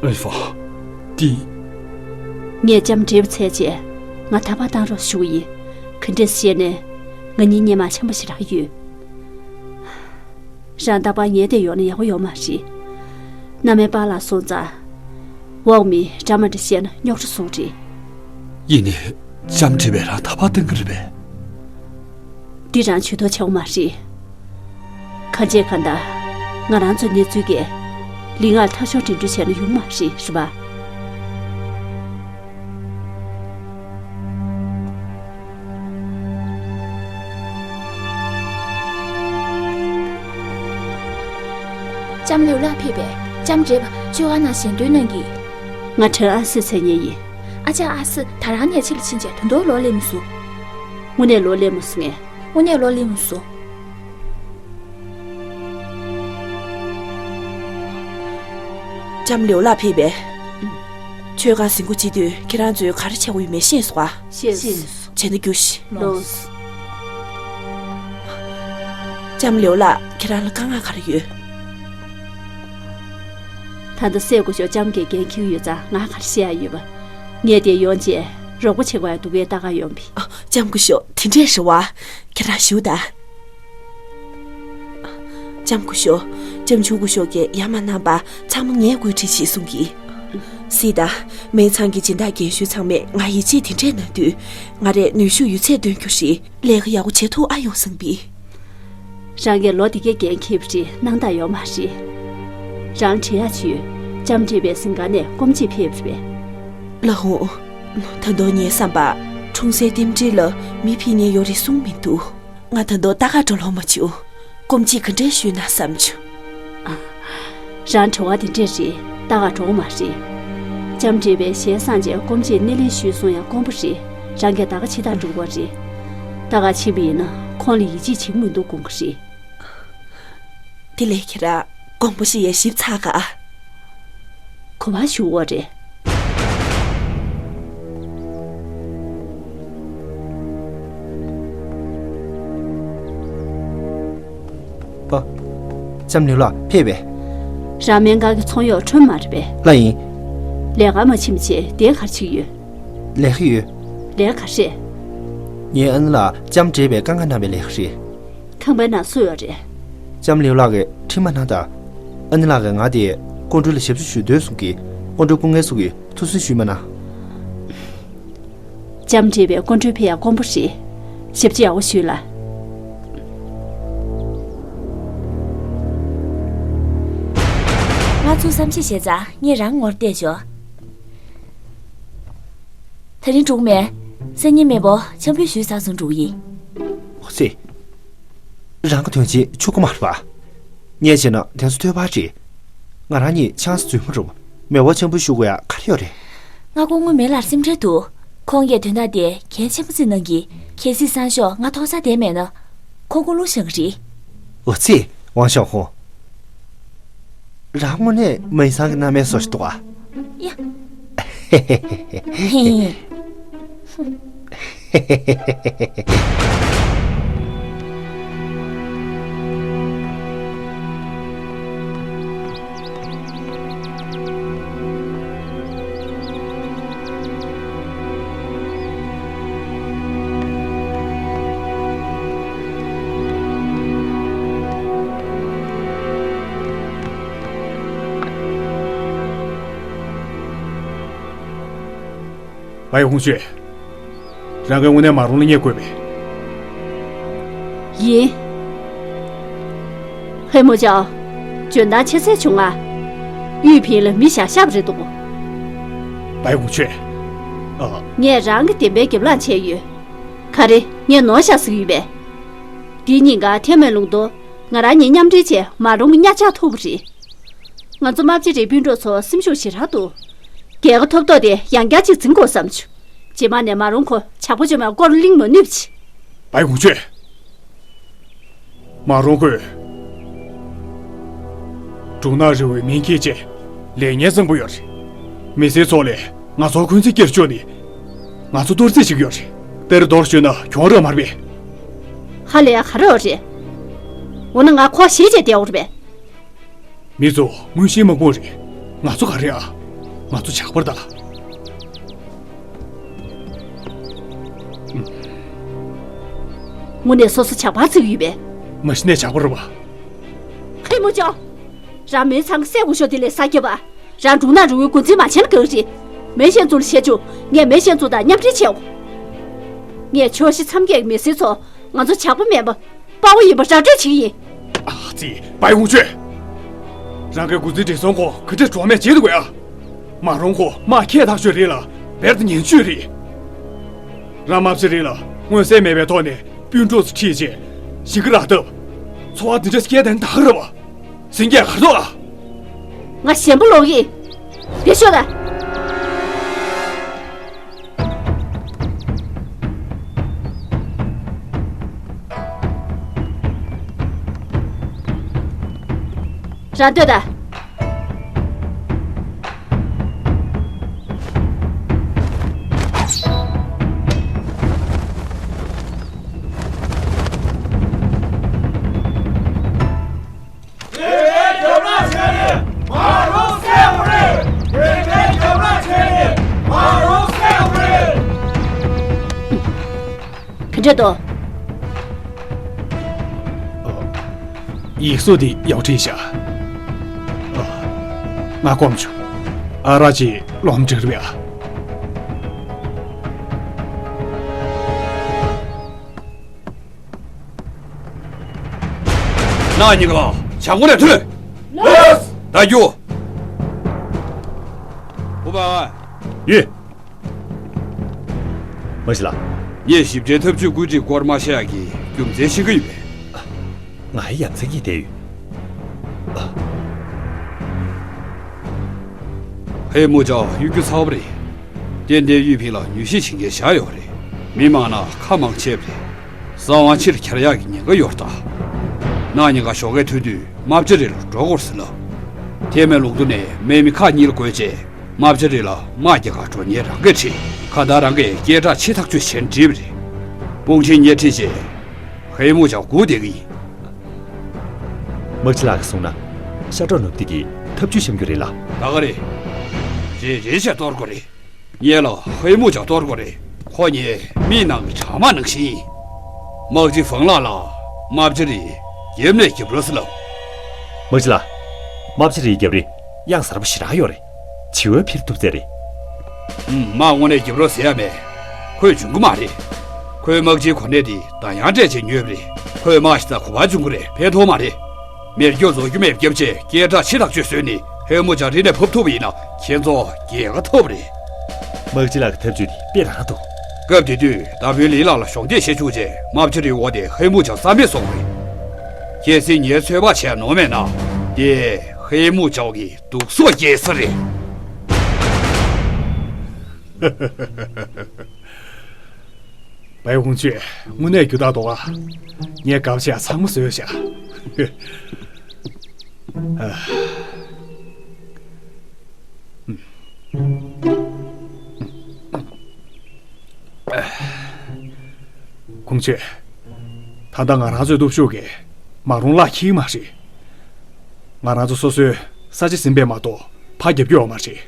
ཨེ་ཧྥ། འདི། ངས་ལྕམ་བགྲེས་པ་འཚོལ་བྱས་ང་ཐག་པ་བཏང་རོགས་ཞུ་གི་ཡིན། ག་འདྲས་བཤད་ནས་ང་གཉིས་སྔོན་མ་འཆམ་པོ་ཞེ་དྲག་ཡོད། རང་རྟག་པར་ངའི་སྟེང་ཡོང་ན་ཡག་པོ་ཡོད་མ་རེད། མནའ་མའི་པཱ་ལགས་སོང་ཙང་། འོག་མིན་འདྲ་མ་འདྲ་བཤད་ན་རྙོག་དྲ་བཟོ་གི་རེད། ཡིན་ནའི། ལྕམ་བགྲེས་པས་རང་ཐག་པ་བཏང་གི་རེད་པས། འདི་རང་ཇུས་གཏོགས་བྱེད་དགོས་མ་རེད། གང་བྱས་གང་ལྟར། ང་རང་ཚོའི་གནས་ཚུལ་གྱིས་ལི་ངར་ཐག་གཅོད་འགྲིམ་འགྲུལ་བྱས་ན་ཡོང་མ་རེད། རེད་པ། ལྕམ་ལེའུ་ལགས་ཕེབས་པས། ལྕམ་བགྲེས་པ་ཁྱོད་ག་ན་ཞལ་འདོན་གནང་གི། ང་དྲན་ཨ་སི་འཚོལ་མཁན་ཡིན། ཨ་ཅག་ཨ་སི་ད་རང་ནས་ཕྱི་ལ་ཕྱིན་བྱས་ད་དུང་ལོག་སླེབས་མ་སོང་། དངོས་གནས་ལོག་སླེབས་མ་སོང་ངས། དངོས་གནས་ལོག་སླེབས་མ་སོང་། ལྕམ་ལེའུ་ལགས་ཕེབས་པས། ཆོས་ཁང་ཟིན་བྲིས་བྱེད་དུས་ཁྱེད་རང་ཚོས་ག་རེ་བྱེད་དགོས་ཡོད་མེད་ཤེས་སོང་ཨ། ཤེས་སོང་། བྱས་ན་རྒྱུགས་ཤིག་ལོངས། ལྕམ་ལེའུ་ལགས་ཁྱེད་རང་ལ་དཀའ་ངལ་ག་རེ་ཡོད། ད་ལྟ་སྲས་སྐུ་ཞབས་ལྕམ་གྱིས་འགན་འཁྱེར་ཡོད་ཙང་ང་ག་རེ་བཤད་ཡ་ཡོད་པ། ངས་དེ་ཡོང་རྗེས་རོགས་པ་བྱེད་དགོས་ཡ་འདུག་གས་ལྟ་ག་ཡོང་བི། ཨ། ལྕམ་སྐུ་ཞབས་དེ་འདྲས་རེད་བ། ཁྱེད་རང་བཞུགས་དང་། ལྕམ་སྐུ་ཞབས། ལྕམ་ཆུང་སྐུ་ཞབས་ཀྱིས་ཡ་མ་གནང་པ་ཚང་མ་ངས་བཀོད་སྒྲིག་བྱས་གསུང་གི། སྲིད་དང་། སྨན་ཚང་གི་སྦྱིན་བདག་རྒན་གཞོན་ཚང་མས་ང་ཡིད་ཆེས་དེ་འདྲས་གནང་དུས། ང་རས་ནུས་ཤུགས་ཡོད་ཚད་འདོན་རྒྱུ་རེད། ལས་ཀ་ཡག་པོ་བྱེད་ཐུབ་ཨ་ཡོང་བསམ་པས། རང་གིས་ལོ་འདི་གའི་འགན་འཁྱེར་བ་རེད་གནང་ཐག་ཡོད་མ་རེད། རང་བྲེལ་ཡག་བྱོས། ལྕམ་དྲེད་པའི་གཟིམ་ཁང་ནས་སྐོམ་ཆས་ཕེབས་པ་རེད་པས། ལགས་འོང་། ད་དུང་ངའི་བསམ་པར་འཁྲུངས་སའི་རྟེན་འབྲེལ་ལ་མི་ཕེབས་མཁན་ཡོད་རེད་གསུངས་མི་འདུག་ང་ད་དུང་ལྟ་ག་འགྲོ་ལོང་མ་བྱུང་། སྐོམ་ཆས་ག་འདྲས་ཞུས་ན་བསམ་བྱུང་། ཨ། རང་བྲེལ་བ་དེ་འདྲས་རེད་ལྟ་ག་འགྲོ་མ་རེད། ལྕམ་དྲེད་པས་ཞལ་བསངས་རྗེས་སྐོམ་ཆས་སྣེ་ལེན་ཞུས་སོང་ཡང་དཀོན་པོ་རེད། རང་གིས་ད་ག་ཕྱི་ཐག་འགྲོ་དགོས་རེད། ལྟ་ག་ཕྱིན་པ་ཡིན་ན་ཁོང་ལ་ཡིད་ཆེས་བྱེད་ཀྱི་མི་འདུག་དགོངས་ཀྱི་རེད། དེ་ལས་ཁྱེད་རང་དགོངས་པ་བཞེས་ཡས་ཞིབ་ཚགས་ག་གོ་བ་ཞུ་འོ་རེད། པ། ལྕམ་ལེའུ་ལགས་ཕེབས་པས། རང་སྨན་ཁང་གི་ཚོང་གཡོག་ཁྲོན་མ་རེད་པས། ལགས་ཡིན། ལས་ཀ་མ་ཕྱིན་པ་བྱས་དེ་ག་རེ་བྱེད་ཀྱི་ཡོད། ལས་ཀ་ཡོད། ལས་ཀ་རེད། ངའི་ཨ་ནེ་ལགས་ལྕམ་དྲེད་པས་བཀའ་གནང་བའི་ལས་ཀ་རེད། ཁང་པའི་ནང་སུ་ཡོད་རེད། ལྕམ་ལེའུ་ལགས་ཀྱིས་ཁྲིད་མ་གནང་དང་། ཨ་ནེ་ལགས་ཀྱིས་ང་དེ་སྐུ་མགྲོན་ལ་ཞབས་ཕྱི་ཞུ་འདོད་གསུངས་ཀྱིས་སྐུ་མགྲོན་སྐུ་ངལ་གསོ་གིས་ཐུགས་སུན་ཞུས་མ་གནང་། ལྕམ་དྲེད་པས་སྐུ་མགྲོན་ཕེབས་ཡག་དཀོན་པོ་རེད། ཞབས་ཕྱི་ཡག་པོ་ཞུས་ལ། ང་ཚོ་བསམ་ཤེས་བྱས་ཙང་ངས་རང་ངོ་བལྟས་ཆོག་ད་རིང་འགྲོ་གི་མེད། སང་ཉིན་མེས་པོ་ཆང་ཕུད་ཞུས་ཚར་སོང་འགྲོ་གི་ཡིན། ཨོ་ཙི། རང་གི་དོན་ཆེན་ཆུ་ཁོ་མ་རེད་པ། ངས་བྱས་ན་དེ་ཚོ་ཐོས་པ་རེད། ང་རང་གཉིས་ཆང་ས་རྫུན་མ་རུང་། མེས་པོ་ཆང་ཕུད་ཞུ་དགོས་ཡག་ག་རེ་ཡོད་རེད། ང་སྐུ་ངོ་མེ་ལགས་སེམས་ཁྲལ་འདུག་ཁོང་གིས་དོན་དག་དེ་གལ་ཆེན་པོ་བརྩིས་གནང་གི། གལ་སྲིད་སང་ཞོགས་ང་ཐོག་ས་བསྡད་མེད་ན། ཁོང་ཀུན་སློང་བཞག་གི་རེད། ཨོ་ཙི། ཝང་ཞའོ་ཧུང་། རང་དངོས་གནས་མི་ཚང་གི་མནའ་མའི་བཟོ་ཞིག་འདུག་ཨ། ཡ། བའི་ཧུང་ཆོས། རང་གིས་དངོས་གནས་མ་རུང་ལ་བསྙད་དགོས་པས། ཡིན། ཧེ་མོ་ཅའོ། འཇོན་ཐང་ཆེ་སའི་བྱུང་ང་། གཡུས་ཕིང་ལ་མི་བཞག་ཤག་རེད་འདུག་བའི་ཧུང་ཆོས། ཨ། ངས་རང་གི་བདེན་པའི་རྒྱབ་ལངས་བྱས་ཡོད། ག་རེ་ངས་ནོར་ཤག་ཟེར་གྱི་ཡོད་པས། འདི་ཉིན་ཀ་ཐེ་མེ་ལུང་དུ་ང་རང་གཉིས་མཉམ་འབྲེལ་བྱས་མ་རུང་གི་གཉའ་ཆག་ཐུག་པ་རེད། ང་ཚོ་རྨ་བྱ་རིའི་སྤུན་གྲོགས་ཚོ་སེམས་ཤུགས་ཞེ་དྲག་འདུག་རྒྱལ་ཁ་ཐོབ་ཐོབ་དེ་ཡང་བསྐྱར་ཅིག་འཛིང་དགོས་བསམ་བྱུང་། རྗེས་མ་ནས་མ་རུང་ཁོ་ཇག་པ་བཅོམ་ཡང་སྐོར་གླེང་མ་ནུས་པ་བྱེད། བའི་ཧུང་ཆོས། མ་རུང་ཁོས། སྒྲུང་ནག་རི་བོའི་མིང་འཁྱེར་བྱས། ལས་ངན་བཟང་པོ་ཡོད་རེད། མི་སེར་ཚོ་ལས་ང་ཚོར་འཁོན་འཛིན་སྐྱེལ་བཅུག་ནས། ང་ཚོ་གཏོར་རྩིས་བྱེད་ཀྱི་ཡོད་རེད། དེར་མདོར་ཞུས་ན་གྱོང་རག་མ་རེད་པས། ཧ་ལས་ཡ་ག་རེ་ཡོད་རེད། འོ་ན་ང་ཁོ་ཞེད་བྱས་བསྡད་ཡོད་རེད་པས། མི་ཚོ་དངོས་གཞིའི་དམག་དཔུང་རེད། ང་ཚོ་ག་རེ་ཨ། ང་ཚོ་ཇག་པ་རེད་ད། དངོས་གནས་སོ་སོ་ཇག་པ་བརྩི་གི་ཡོད་པས། མ་གཞི་ནས་ཇག་པ་རེད་པ། ཧེ་མོ་ཅོ། རང་མི་ཚང་གི་སྲས་སྐུ་ཞབས་དེ་ལས་ས་སྐྱེ་བ། རང་སྒྲུང་ནག་རི་བོའི་འགོ་འཛིན་མ་བྱས་ན་དགའ་གི་རེད། མེ་ཤན་ཙུ་ལ་བཤད་བཅུག་ངས་མེ་ཤན་ཙུ་དང་མཉམ་འབྲེལ་བྱེད་འོ། ངས་ཕྱོགས་བཞི་མཚམས་བརྒྱད་ཀྱི་མི་སེར་ཚོ་ང་ཚོ་ཇག་པ་མིན་པ། དཔའ་བོ་ཡིན་པ་ར་སྤྲོད་བྱེད་ཀྱི་ཡིན། ཨ་ཙི། བའི་ཧུང་ཆོས། རང་གི་འགོ་འཛིན་བགྲེས་སོང་ཁོ་ག་འདྲས་གྲོགས་མེད་བྱེད་འདུག་གས་ཨ། མ་རུང་ཁོ་དམག་ཁྱད་ཐག་ཆོད་རེད་ལ་བེར་ཏི་ཉན་ཆོས་རེད། རང་དམག་སྤྱི་རིང་ལ་མངོན་གསལ་མེད་པའི་ཐོག་ནས་སྤུན་གྲོགས་ཚོ་ཁྲིད་བྱས་ཞིང་ཁ་རག་སྟབས། འཚོ་བ་འདི་འདྲ་སྐྱེལ་དན་ད་ག་རེད་བ། སེང་གེ་གར་ཐོག་ཨ། ང་ཞན་པོ་ལོག་གི། འདི་ཤོད་ད། རང་ལྟོས་དང་། འདྲ་དོ། ཡིག་གཟུགས་འདི་ཡག་བྲིས་ཤག་ང་སྐོམ་བྱུང་། ཨ་རག་ཅིག་ལོངས་སྤྲད་རོགས་ཡ། ནག་གཉིས་ཀ་བྱང་སྒོ་ནས་ཐོན། ལགས། ད་རྒྱུགས། ཨུ་པ། ཡོད། མ་གཞི་ལགས། ངས་ཞིབ་ཕྲའི་ཐབས་ཇུས་བཀོད་སྒྲིག་སྐོར་མ་བཤད་ཡག་གི་རྒྱུ་མཚན་ཤེས་ཀྱི་ཡོད་པས། ང་ཡ་མཚན་གྱིས་བསྡད་ཡོད། ཧེ་མུ་ཅའོ་གཡོ་སྒྱུ་ཚ་བོ་རེད། ཏན་ཏན་གཡུས་ཕིང་ལ་མྱུལ་ཞིབ་བྱེད་མཁན་བཞག་ཡོད་རེད། མི་མང་ན་ཁ་མང་ཆེ་བ་རེད། གསང་བ་ཕྱིར་གྱར་ཡག་གི་ཉེན་ཁ་ཡོད་རེད་ད། ནག་གཉིས་ཀ་ཞོགས་ཀས་ཐོན་དུས་རྨ་བྱ་རི་ལ་འགྲོ་དགོས་ཟེར་ལབ། ཐེ་མེ་ལུང་མདོ་ནས་དམག་མི་ཁག་གཉིས་ལ་བགོས་རྗེས་རྨ་བྱ་རི་ལ་དམག་རྒྱག་གར་འགྲོ་མཁན་རང་སྐད་ཁྲིད། གང་ལྟར་རང་གིས་སྐད་གྲགས་ཆེ་ཐག་ཆོད་བྱས་ནས་བྲིས་པ་རེད། དཔུང་ཆེན་ངས་ཁྲིད་རྗེས་ཧེ་མུ་ཅའོ་སྒུག་བསྡད་ཀྱི་ཡིན། དམག་སྤྱི་ལགས་ཀྱིས་གསུངས་ན་ཤ་ཁྲག་ནུབ་སྟེགས་ཀྱི་ཐབས་ཇུས་བཤམས་རྒྱུ་རེད་ལ། ད་ག་རེད། རེད་རེད་བྱས་གཏོར་དགོས་རེད། ངེད་ལ་ཧེ་མུ་ཅའོ་གཏོར་དགོས་རེད། ཁོ་ངའི་མིག་ནང་གི་གྲང་དམག་ནང་བཞིན་ཡིན། དམག་སྤྱི་ཧྥང་ལགས་ལ་རྨ་བྱ་རི་རྒྱབ་ནས་རྒྱབ་རོགས་ཟེར་ལབ། དམག་སྤྱི་ལགས། རྨ་བྱ་རིའི་རྒྱབ་རི་གཡང་གཟར་པོ་ཞེ་དྲག་ཡོད་རེད། བྱིས་པ་འཕུར་ཐུབ་ཚད་རེད། ཨུམ། དམག་དངོས་གནས་རྒྱབ་རོགས་ཟེར་ཡ་མེད། ཁོས་འཇོན་གི་མ་རེད། ཁོའི་དམག་སྤྱིའི་གོ་གནས་དེ་ད་ཡང་སྤྲད་བྱས་ཉོས་པ་རེད། ཁོས་དམག་ཤི་ད་གོ་བ་འཇོན་གི་རེད། ཕན་ཐོགས་མ་རེད། མེ་སྒྱོགས་རྫོགས་རྒྱུ་མེད་བརྒྱབ་བྱས་སྐད་གྲགས་ཆེ་ཐག་ཆོད་བཟོས་ནས་ཧེ་མུ་ཅའོ་རི་ནས་ཕབ་ཐུབ་པ་ཡིན་ན་ཁྱེད་ཚོ་རྒྱལ་ཁ་ཐོབ་པ་རེད། དམག་སྤྱི་ལགས་ཀྱི་ཐབས་ཇུས་དེ་དཔེ་རང་འདུག་སྐབས་དེ་དུས་ད་བུན་ལི་ལགས་ལ་གཞོགས་འདེགས་བྱེད་བཅུག་རྗེས་རྨ་བྱ་རིའི་འོག་དེ་ཧེ་མུ་ཅའོ་རྩ་མེད་སོང་བ་རེད། གལ་སྲིད་ངས་ཚོད་དཔག་བྱས་ནོར་མེད་ན་དེ་ཧེ་མུ་ཅའོ་གི་སྡུག་སོ་སྐྱེལ་ས་རེད། བའི་ཧུང་ཆུས་དངོས་གནས་རྒྱུ་དག་འདུག་ཨ། ངས་དགའ་བྱས་ཚང་མ་བཟོས་བཞག་ཁོང་ཚོས། ད་ལྟ་ང་རང་ཚོའི་སྟོབས་ཤུགས་ཀྱིས་མ་རུང་གླགས་འཁེལ་གྱི་མ་རེད། ང་རང་ཚོ་སོ་སོའི་ས་ཆ་ཟིན་པས་མ་གཏོགས་ཕར་རྒྱབ་རྒྱུ་ཡོད་མ་རེད།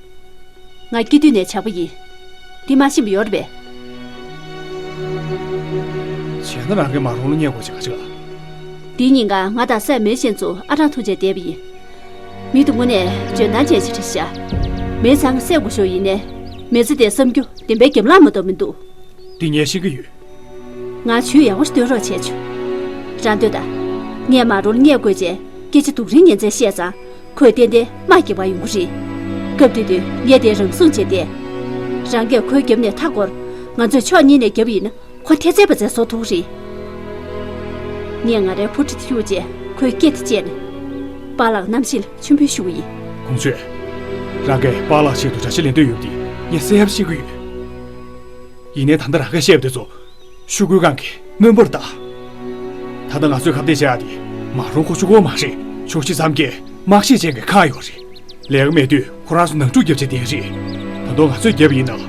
ང་སྐྱེ་དུས་ནས་བྱ་པོ་ཡིན། འདི་མ་ཤེས་པ་ཡོད་རེད་པས། བྱས་ན་རང་གིས་མ་རུང་ལ་བསྙད་དགོས་བྱ་ག་ཅིག་ལ། འདིའི་ཉིན་གང་ང་དང་སྲས་མེ་ཤེན་ཚོ་ཨ་ཀྲང་འཐུང་བྱས་བསྡད་པ་ཡིན། མི་དེ་དངོས་གནས་འཇོན་ཐང་ཅན་ཞིག་རེད་ཤག་མེ་ཚང་གི་སྲས་སྐུ་ཞབས་ཡིན་ནའི། མི་ཚེ་དེ་བསམ་རྒྱུ་བདེན་པའི་འགེམ་ལག་མ་གཏོགས་མི་འདུག་འདི་ངས་ཤེས་ཀྱི་ཡོད། ང་ཇུས་ཡག་པོ་ཞིག་སྟོན་རོགས་བྱས་ཆོག་རང་འདོད་དང་། ངས་མ་རུལ་བསྙད་དགོས་བྱས་སྐད་ཆ་སྡུག་རིང་ཉིན་མཚན་བཤད་ཙང་ཁོས་ཏན་ཏན་དམག་རྒྱག་པར་ཡོང་གི་རེད། སྐབས་དེ་དུས་ངས་དེ་རང་སྲུང་བྱས་ཏེ། རང་གིས་ཁོའི་རྒྱབ་ནས་མཐའ་བསྐོར། ང་ཚོས་ཕྱོགས་གཉིས་ནས་རྒྱབ་ཡིན་ན་ཁོ་ཐེ་ཚད་པ་བཙལ་བཟོ་ཐུབ་ཀྱི་རེད། ངས་ང་རའི་འཕུར་གྲི་དེ་གཡུགས་རྗེས་ཁོའི་སྐེ་དེ་བཅད་ནས། པཱ་ལགས་རྣམ་ཤེས་ལ་མཆོད་འབུལ་ཞུ་གི་ཡིན། ཁོང་ཚོས། རང་གིས་པཱ་ལགས་ཆེད་དུ་གྲྭ་ཆས་ལེན་འདོད་ཡོད་པ་དེ་ངས་གསལ་པོ་ཤེས་ཀྱི་ཡོད། ཡིན་ནའི་ད་ལྟ་རང་གིས་བཤད་པ་དེ་ཚོ། ཤོག་གུའི་སྒང་གི་རྣོན་པོར་གདའ། ད་ལྟ་ང་ཚོས་ཁ་གཏད་བྱ་ཡག་དེ་མ་རུང་ཁོ་ཤོག་གུ་མ་རེད། ཤོག་ཤེས་ཙམ་གྱིས་དམག་ཤེད་ཅན་གྱི་ཁག་ཡོད་རེད། ལས་ཀ་མེད་དུས་ཁོ་རང་ཚོ་ནང་འཁྲུག་རྒྱབ་བྱས་བསྡད་རེད། ད་དུང་ང་ཚོས་རྒྱབ་ཡིན་ན།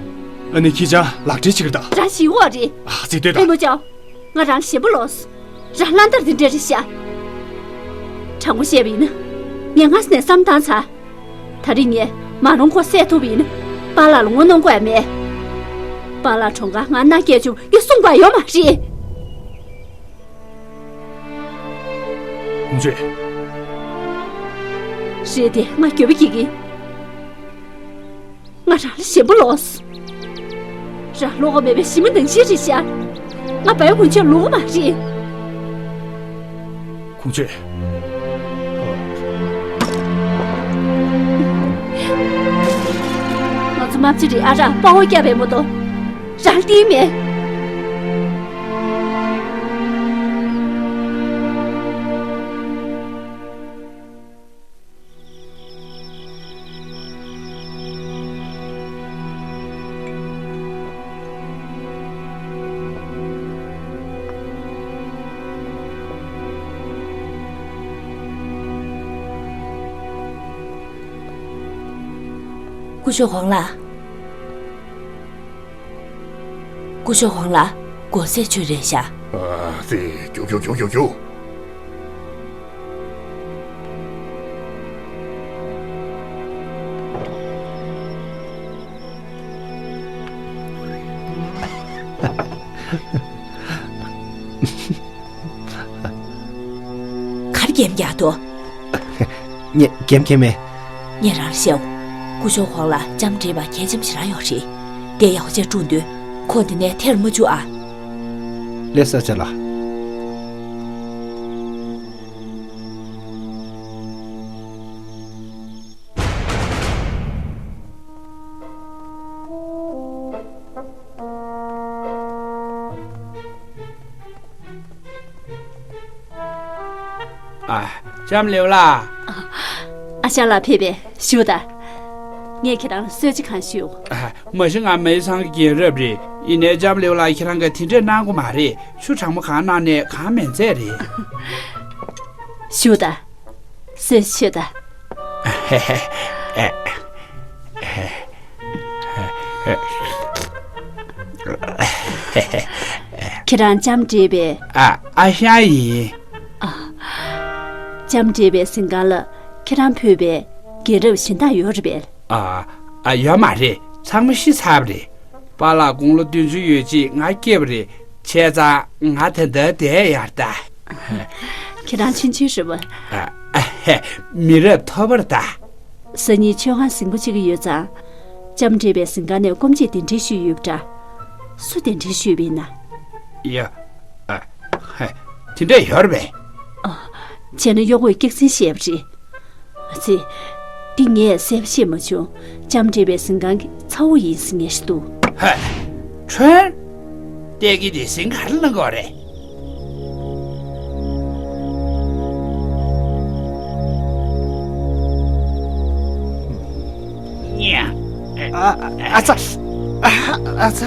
ཨ་ནི་ཁྱི་སྤྱང་ལག་སྦྲེལ་བྱེད་ཀྱི་རེད་ད། རང་ཞི་བ་རེད། ཨ་ཙི་ལྟོས་དང་། ཨེ་མོ་ཅའོ། ང་རང་ཞེན་པ་ལོག་སོང་། རང་ལྷ་འདར་དེ་འདྲ་རེད་ཤག་དྲང་པོ་བཤད་པ་ཡིན་ན། ངས་སྔ་ས་ནས་བསམ་བཏང་ཚར། ད་རེས་ངས་མ་རུང་ཁོ་བསད་ཐུབ་པ་ཡིན་ན། པཱ་ལགས་ལ་ངོ་གནོང་དགོས་ཡ་མེད། པཱ་ལགས་གྲོངས་ཁར་ང་མནའ་སྐྱེལ་བཅུག་ཡ་གསུངས་པ་ཡོད་མ་རེད། ཁོང་ཚོས། རེད་དེ་ང་འགྱོད་པ་སྐྱེ་གི། ང་རང་ལ་ཞེན་པ་ལོག་སོང་། རང་བློ་ཁོག་མེད་པའི་ཞི་མི་ནང་བཞིན་རེད་ཤག་ང་བའི་ཧུང་ཆུས་ལོག་གི་མ་རེད། ཁོང་ཚོས། ང་ཚོ་རྨ་བྱ་རིའི་ཨ་རག་དཔའ་བོ་སྐྱབས་པའི་མོ་ཏོ། རང་བསྟན་མེད། སྐུ་ཞབས་ཧོང་ལགས། སྐུ་ཞབས་ཧོང་ལགས། དགོང་ཟས་མཆོད་རན་ཤག་ཨ་ཙི། རྒྱུགས་རྒྱུགས་རྒྱུགས་རྒྱུགས། རྒྱབ་རྒྱག་དོ། ངས་རྒྱབ་ཁྱེར་མེད། ངས་རང་ལ་བཤད། སྐུ་ཞབས་ཁོང་ལ་ལྕམ་དྲེད་པ་གལ་ཆེན་པོ་ཞེ་དྲག་ཡོད་རེད། དེ་ཡག་པོ་བྱས་སྒྲུག་འདོད། ཁོང་འདི་ནས་ཐར་མ་བཅུག་ཨ། ལགས་སོ་ཨ་ཅག་ལགས། ཨ། ལྕམ་ལེའུ་ལགས། ཨ་ཞང་ལགས་ཕེབས་པས་བཞུགས་དང་། ངས་ཁྱེད་རང་ལ་གསོལ་ཇ་གང་ཞུ། ཨ། མ་གཞི་ང་མེ་སང་གི་རྒན་རབས་རེད། ཡིན་ནའི་ལྕམ་ལེའུ་ལགས་ཁྱེད་རང་གིས་དེ་འདྲས་གནང་དགོས་མ་རེད། ཆུ་གྲང་མོ་གང་གནང་ནའི་གང་མེད་ཚད་རེད། བཞུགས་དང་། གསོལ་ཇ་མཆོད་དང་། ཁྱེད་རང་ལྕམ་དྲེད་པའི། ཨ། ཨ་ཞང་ཡིན། ཨ། ལྕམ་དྲེད་པའི་གཟིམ་ཁང་ལ་ཁྱེད་རང་ཕུད་པའི་རྒན་རབས་གཞན་དག་ཡོད་རེད་པས། ཨ། ཨ། ཡོད་མ་རེད། ཚང་མ་ཤི་ཚར་བ་རེད། པཱ་ལགས་དགུང་ལོ་བདུན་ཅུ་ཡོད་ཅིག་ང་སྐྱེས་པ་རེད། བྱས་ཙང་ང་ད་ལྟ་བསྡད་ཡོད་ད། ཁྱེད་རང་ཆུང་ཆུང་རེད་པ། ཨ། ཨ། མི་རབས་མཐོ་པོ་རེད་ད། སང་ཉིན་མཆོད་ཁང་ཟིང་པོ་གཅིག་ཡོད་ཙང་། ལྕམ་དྲེད་པའི་གཟིམ་ཁང་ནས་སྐོམ་ཆས་གདན་འདྲེན་ཞུས་ཡོད་པ་འདྲ། སུ་གདན་འདྲེན་ཞུས་པ་ཡིན་ན། ཡ། ཨ། ཧ། དེ་འདྲ་ཡོད་རེད་པས། ཨ། བྱས་ན་གཡོག་པོས་སྐྱག་རྫུན་བཤད་པ་རེད། ཨ་ཙི། འདི་ངས་གསལ་པོ་ཤེས་མ་བྱུང་། ལྕམ་དྲེད་པའི་གཟིམ་ཁང་གི་ཚ་བོ་ཡིན་ཟེར་ངེས་ཤིག་འདུག་ཧེ། ཁྲོན། ཏེ་གི་དེ་ཟིང་ག་རེ་གནང་གི་ཡོད་རེད། ཉ། ཨ། ཨ་ཙ། ཨ། ཨ་ཙ།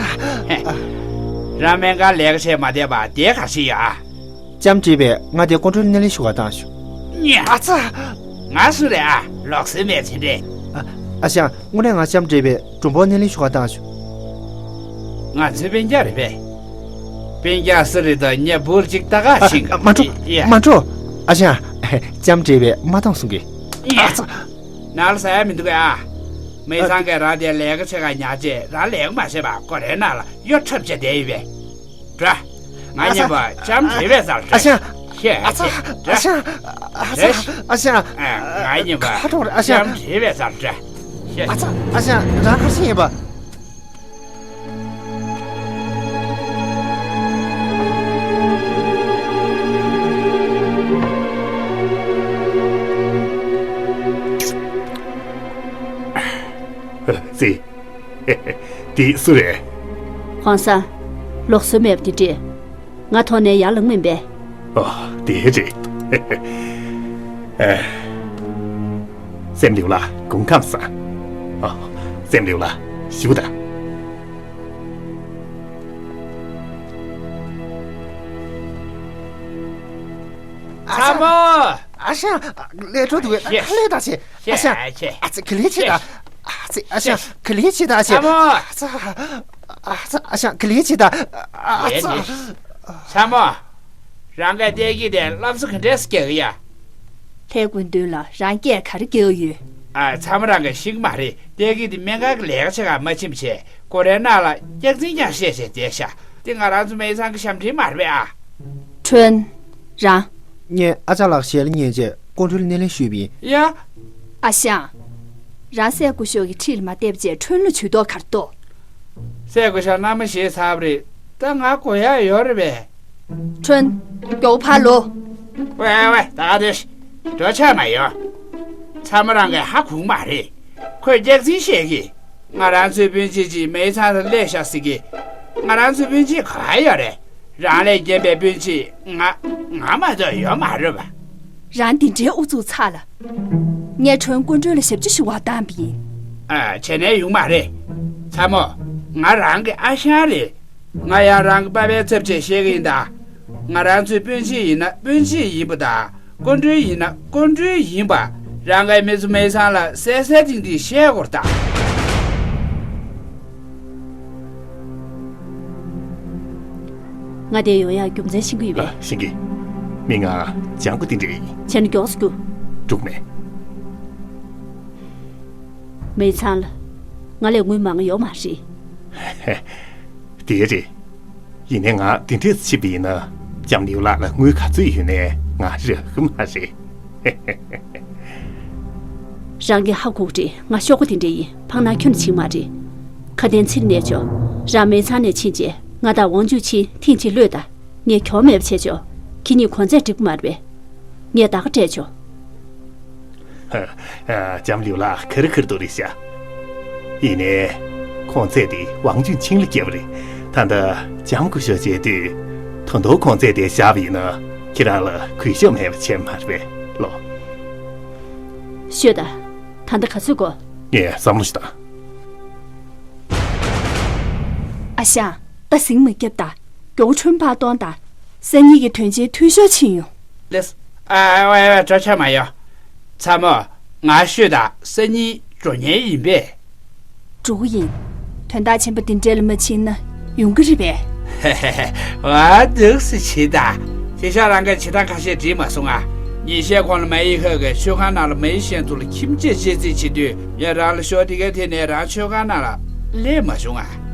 རང་སྨན་ཁང་ལས་ཀ་བྱས་མ་བསྡད་པ་དེ་ག་རེ་བྱེད་ཡོད་ཨ། ལྕམ་དྲེད་པས་ང་དེ་ཀོང་སྤྲུལ་སྣེ་ལེན་ཞུ་བར་བཏང་ཞུ། ཉ། ཨ་ཙ། ང་སུ་རེད་ཨ། ལོག་སྲོལ་མེད་ཚེ་འདྲེ། ཨ། ཨ་ཞང་། དངོས་གནས་ང་ལྕམ་དྲེད་པའི་མགྲོན་པོ་སྣེ་ལེན་ཞུ་བར་བཏང་ཞུ། ང་ཚོའི་སྤུན་ཀྱག་རེད་པས། སྤུན་ཀྱག་སུ་རེད་དོ་ངས་འབུར་གཅིག་ལྟ་ག་ཨ། ཕྱིན། ཨ། མ་འགྲོ། ཡ། མ་འགྲོ། ཨ་ཞང་། ལྕམ་དྲེད་པས་མ་གཏོང་གསུང་གི། ཡ། ཨ་ཙ། ནང་ལ་ཟ་ཡ་མི་འདུག་གས་ཨ། མི་ཚང་གིས་རང་དེ་ལས་ཀ་བྱེད་ག་ཉར་རྗེས་རང་ལས་ཀ་མ་བྱས་པར་སྒོ་རའི་ནང་ལ་གཡོ་འཁྲབ་བྱས་བསྡད་ཡོད་པས། འགྲོ། ང་མཉམ་པོ་ལྕམ་དྲེད་པའི་རྩར་འགྲོ། ཨ་ཞང་། ཤེས། ཨ་ཙ། ཤེས། འགྲོ། ཨ་ཞང་། ཨ་ཙ། འགྲོ། ཨ་ཞང་། ཨ། ང་མཉམ་པོ་ཁ་དྲོ་རེད་ཨ་ཞང་། ལྕམ་དྲེད་པའི་རྩར་འགྲོ། ཤེས། ཨ་ཙ། ཨ་ཞང་། རང་ག་རེ་བྱེད་ཡིན་པ། ཙི། འདི་སུ་རེད། ཧོང་སང་། ལོག་སྲོལ་མེད་པ་དེ་འདྲས། ང་ཐོག་ནས་ཡར་ལངས་མིན་པས། ཨོ། དེ་རེད། ཨེ། སྲས་མོ་ལེའུ་ལགས་དགུན་ཁམས་བཟང་། ཨོ། སྲས་མོ་ལེའུ་ལགས་བཞུགས་དང་། ཚ་མོ། ཨ་ཞང་། ལས་འཕྲོ་འདུག་གས། ཤེས། ཁ་ལས་ད་ཆེ། ཤེས། ཨ་ཞང་། ཨ་ཅེ། ཨ་ཙི། ག་ལེར་བྱེད་དང་། ཤེས། ཨ་ཙི། ཨ་ཞང་། ཤེས། ག་ལེར་བྱེད་དང་ཨ་ཅེ། ཚ་མོ། ཨ་ཙི། ཨ་ཙི། ཨ་ཞང་། ག་ལེར་བྱེད་དང་། ཨ་ཙི། ཨེ་ནི། ཚ་མོ། རང་གི་ལྟས་ཀྱི་དེ་སློབ་གསོ་ག་འདྲས་སེ་རྒྱག་གི་ཡ། ལྷའི་སྐུ་མདུན་ལ་རང་སྐད་ག་རེ་རྒྱག་གི་ཡོད། ཨ། ཚ་མོ་རང་གིས་ཤེས་ཀྱི་མ་རེད། ལྟས་ཀྱི་དེ་སྨན་ཁང་གི་ལས་ཀ་བྱེད་ག་མ་ཕྱིན་པ་བྱས་སྒོ་རའི་ནང་ལ་སྐྱག་རྫུན་རྐྱང་བཤད་བྱས་བསྡད་ཤག་དེ་ང་རང་ཚོ་མི་ཚང་གི་ཞབས་འདྲེན་མ་རེད་པས་ཨ། ཁྲོན། རང་། ངས་ཨ་ཅག་ལགས་ཞལ་ལ་ཉན་རྗེས་ཀོང་སྤྲུལ་སྣེ་ལེན་ཞུས་པ་ཡིན། ཡ། ཨ་ཞང་། རང་སྲས་སྐུ་ཞབས་ཀྱི་འཁྲིས་ལ་མ་བསྡད་པ་བྱས་ཁྲོན་ལ་ཇུས་གཏོགས་ག་རེ་གཏོགས། སྲས་སྐུ་ཞབས་མནའ་མ་བཞེས་ཚར་བ་རེད། ད་ང་གོ་ཡག་ཡོད་རེད་པས། ཁྲོན། མགྱོགས་པོ་ཕར་ལོག་ཝེ་ཝེ། ད་ག་དེ་འགྲོ་ཆ་མ་ཡོང་། ཚ་མོ་རང་གིས་ཧ་གོ་མ་རེད། ཁོས་སྐྱག་རྫུན་བཤད་གི། ང་རང་ཚོའི་སྤུན་མཆེད་ཅིག་མི་ཚང་ལ་སླེབས་ཤག་ཟེར་གི། ང་རང་ཚོའི་སྤུན་མཆེད་ག་པར་ཡོད་རེད། རང་ལས་རྒན་པའི་སྤུན་མཆེད་ང་ང་མ་གཏོགས་ཡོད་མ་རེད་པ། རང་འདི་འདྲའི་ཨུ་ཚུགས་ཚ་ལ། ངས་ཁྲོན་སྐུ་མགྲོན་ལ་ཞབས་ཕྱི་ཞུ་བར་བཏང་བ་ཡིན། ཨ། བྱས་ན་ཡོང་མ་རེད། ཚ་མོ། ང་རང་གི་ཨ་ཞང་རེད། ང་ཡང་རང་གི་པ་ཕའི་ཚབ་བྱས་བཤད་གི་ཡིན་ད། ང་རང་ཚོའི་སྤུན་མཆེད་ཡིན་ན་སྤུན་མཆེད་ཡིན་པ་དང་སྐུ་མགྲོན་ཡིན་ན་སྐུ་མགྲོན་ཡིན་པ། རང་གིས་མི་ཚོ་མི་ཚང་ལ་གསལ་གསལ་ཐིང་ཐིང་བཤད་དགོས་རེད་ད། ང་དེར་ཡོང་ཡག་རྒྱུ་མཚན་ཤེས་ཀྱི་ཡོད་པས། ཨ། ཤེས་ཀྱི། མི་ང་ལྗང་ཁུ་དེ་འདྲ་ཡིན། བྱས་ན་མགྱོགས་སེ་རྒྱུགས། འགྲིག་མེད། མི་ཚང་ལ་ང་ལས་དངུལ་མང་པོ་ཡོད་མ་རེད། དེ་རེད། ཡིན་ནའི་ང་དེ་འདྲས་བྱེད་པ་ཡིན་ན་ལྕམ་ལེའུ་ལགས་ལ་དངུལ་ག་ཚོད་ཡོད་ནའི་ང་རག་གི་མ་རེད། རང་གིས་ཧ་གོ་གི་རེད། ང་ཤོག་གུ་དེ་འདྲ་ཡིན། ཕངས་ན་ཁྱོན་ནས་བྱིང་མ་རེད། ཁ་དན་ཚིག་གནས་ཆོག་རང་མེ་ཚང་ནས་ཕྱིན་རྗེས་ང་དང་ཝང་ཅུན་ཆིན་ཐེངས་གཅིག་གློད་དང་། ངས་གྱོང་མེད་པ་བྱས་ཆོག་ཁྱེད་གཉིས་གོང་ཚད་འགྲིག་གི་མ་རེད་པས། ངས་ད་ག་སྤྲད་ཆོག་ལྕམ་ལིའུ་ལགས་ཁེར་ཁེར་དུ་རེད་ཤག་ཡིན་ནའི། གོང་ཚད་དེ་ཝང་ཅུན་ཆིང་ལ་བསྐྱལ་བ་རེད། ད་ལྟ་ལྕམ་སྐུ་ཞབས་བྱས་དུས། ད་དུང་གོང་ཚད་དེ་བཞག་པ་ཡིན་ན། ཁྱེད་རང་ལ་གུས་ཞབས་མེད་པ་བྱས་མ་རེད་པས་ལོ། ཤོད་ད། ད་ལྟ་ག་ཚོད་འགོར། ངས་བསམ་བློ་ཞིག་བཏང་། ཨ་ཞང་། ད་ཟིང་མ་རྒྱབ་ད། མགྱོགས་པོ་ཁྲོན་ཕར་གཏོང་དང་། སང་ཉིན་གྱི་དོན་ཆེན་འཐུས་ཤོར་ཕྱིན་ཡོང་། ལེས། ཨ་ཨ་ཨ་ཨ། སྐྲག་ཆ་མ་ཡོང་། ཚ་མོ། ང་ཤོད་དང་། སང་ཉིན་འགྲོ་མཁན་ཡིན་པས། འགྲོ་གི་ཡིན། དོན་དག་ཆེན་པོ་འདི་འདྲ་ལ་མ་ཕྱིན་ན་ཡོང་གི་རེད་པས། ཨ། འདུག་སེ་བྱེད་དང་། དེང་སང་རང་གིས་བྱེད་སྟངས་ཁ་ཤས་འགྲིག་མ་སོང་ང་། ཉིན་ཤས་གོང་ལ་མ་ཡི་ཁ་གིས་མཆོད་ཁང་ནང་ལ་མ་ཡི་གཞན་ཚོ་ལ་ཁྱིམ་ཆས་བཅད་རྩིས་བྱེད་དུས། ངས་རང་ལ་ཤོག་དེ་གའི་ཐད་ནས་རང་མཆོད་ཁང་ནང་ལ་སླེབས་མ་བྱུང་ང་།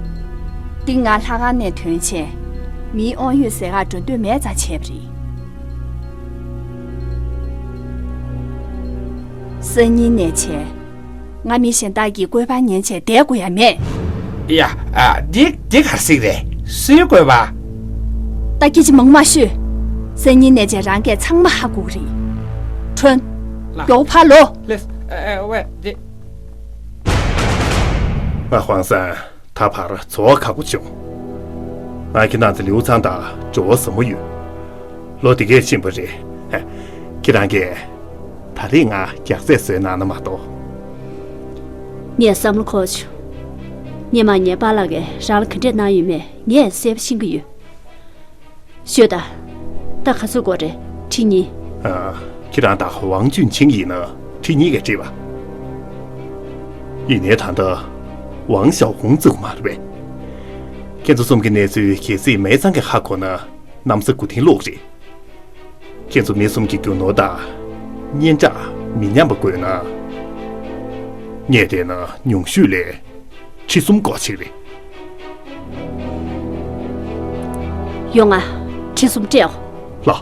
འདི་ང་ལྷ་ཁང་ནས་ཐོན་བྱས། མིའི་དབང་ཡོད་ཟེར་ག་འགྲོ་འདོད་མེད་ཙང་བྱས་པ་རེད། སང་ཉིན་ནས་བྱས། ང་མི་གཞན་དག་གི་བཀོད་པ་ཉན་བྱས་བསྡད་དགོས་ཡ་མེད། ཡ། ཨ། འདི་འདི་ག་རེ་ཟིག་རེད། སུའི་བཀོད་པ། ད་སྐད་ཆ་མང་མ་ཤོད། སང་ཉིན་ནས་བྱས་རང་གིས་ཚང་མ་ཧ་གོ་གི་རེད། ཁྲོན། ལགས། མགྱོགས་པོ་ཕར་ལོག་ལེས། ཨ་ཨ། ཝེ། འདི། ང་ཧུང་སང་། ད་བར་འཚོ་བ་ཁག་པོ་བྱུང་། ང་ཁྱེད་རང་ཚོ་ལིའུ་ཚང་དང་འབྲེལ་བ་ཟབ་མོ་ཡོད། ལོ་འདི་གས་ཕྱིན་པ་རེད། ཁྱེད་རང་གིས་ད་རེས་ང་རྒྱགས་ཚད་བཟོས་གནང་ན་མ་གཏོགས། ངས་བསམ་བློ་འཁོར་བྱུང་། སྔོན་མ་ངའི་པཱ་ལགས་ཀྱིས་རང་ལ་ག་འདྲས་གནང་ཡོད་མེད་ངས་གསལ་པོ་ཤེས་ཀྱི་ཡོད། ཤོད་ད། ད་ག་ཚོད་འགོར་རེད། ཁྲི་གཉིས། ཨ། ཁྱེད་རང་དང་ཝང་ཅུན་ཆིང་ཡིན་ན་ཁྲི་གཉིས་ཀ་སྤྲད་པ། ཡིན་ནའི་ད་ལྟ་ཝང་ཞའོ་ཧུང་བཙུགས་མ་རེད་པས། ཁྱེད་ཚོ་གསུམ་གྱི་གནས་ཚུལ་གལ་སྲིད་མེ་ཚང་གིས་ཧ་གོ་ན་གནམ་ས་སྒུག་ཐེངས་ལོག་རེད། ཁྱེད་ཚོ་མི་གསུམ་གྱི་རྒྱུ་ནོར་དང་སྙན་གྲགས་མི་ཉམས་པ་དགོས་ན། ངས་བལྟས་ན་ཉུང་ཤོས་ལ་ཁྲི་གསུམ་སྒོར་ཆེ་རེད། ཡོང་ང་། ཁྲི་གསུམ་སྤྲད་འོ། ལགས།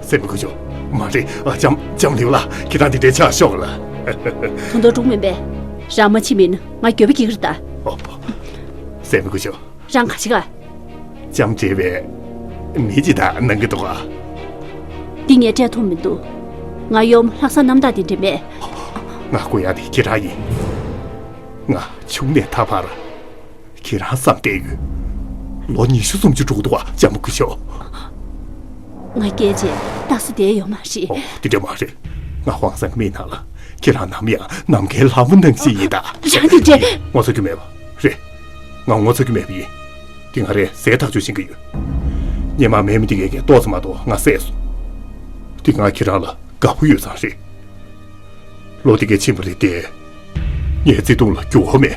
སྲས་མོ་སྐུ་ཞབས། མ་རེད། ལྕམ་ལྕམ་ལིའུ་ལགས། ཁྱེད་རང་འདི་འདྲའི་ཆགས་ཤོག་ལ། དོན་དག་འགྲུབ་མིན་པས། རང་མ་ཕྱིན་མིན་ང་འགྱོད་པ་སྐྱེ་གི་རེད་ད། ཨོ། སྲས་མོ་སྐུ་ཞབས། རང་ག་ཅི་ག་ལྕམ་བགྲེས་པས་མི་ཅིག་དང་གནང་གི་འདུག་ག་འདི་ངས་སྤྲད་ཐུབ་མི་འདུག་ང་གཡོག་ལྷག་བསམ་རྣམ་དག་དེ་འདྲ་མེད། ང་དགོས་ཡག་དེ་ཁྱེད་རང་ཡིན། ང་ཆུང་ནས་ད་བར་ཁྱེད་རང་བསམ་བསྡད་ཡོད། ལོ་ཉི་ཤུ་སུམ་ཅུ་འགྲོ་གི་འདུག་ག་ལྕམ་སྐུ་ཞབས། ང་སྐད་ཆ་ལྟ་སུ་བསྡད་ཡོད་མ་རེད། ཨོ། དེ་འདྲ་མ་རེད། ང་ཧུང་སང་གི་མིག་ནང་ལ་ཁྱེད་རང་ནམ་ཡང་ནམ་མཁའི་ལྷ་མོ་ནང་བཞིན་ཡིན་ད། རང་དེ་འདྲ། ངོ་ཚ་རྒྱུ་མེད་པ་རེད། ང་ངོ་ཚ་རྒྱུ་མེད་པ་ཡིན། དེ་ང་རས་གསལ་ཐག་ཆོད་ཤེས་ཀྱི་ཡོད། སྔོན་མ་མེ་མི་དེ་གས་ཀྱིས་ཏོག་ཙམ་མ་གཏོགས་ང་བསད་སོང་། དེ་ང་ཁྱེད་རང་ལ་དགའ་པོ་ཡོད་ཙང་རེད། ལོ་དེ་གས་ཕྱིན་པ་རེད་དེ། ངའི་བརྩེ་དུང་ལ་འགྱུར་བ་མེད།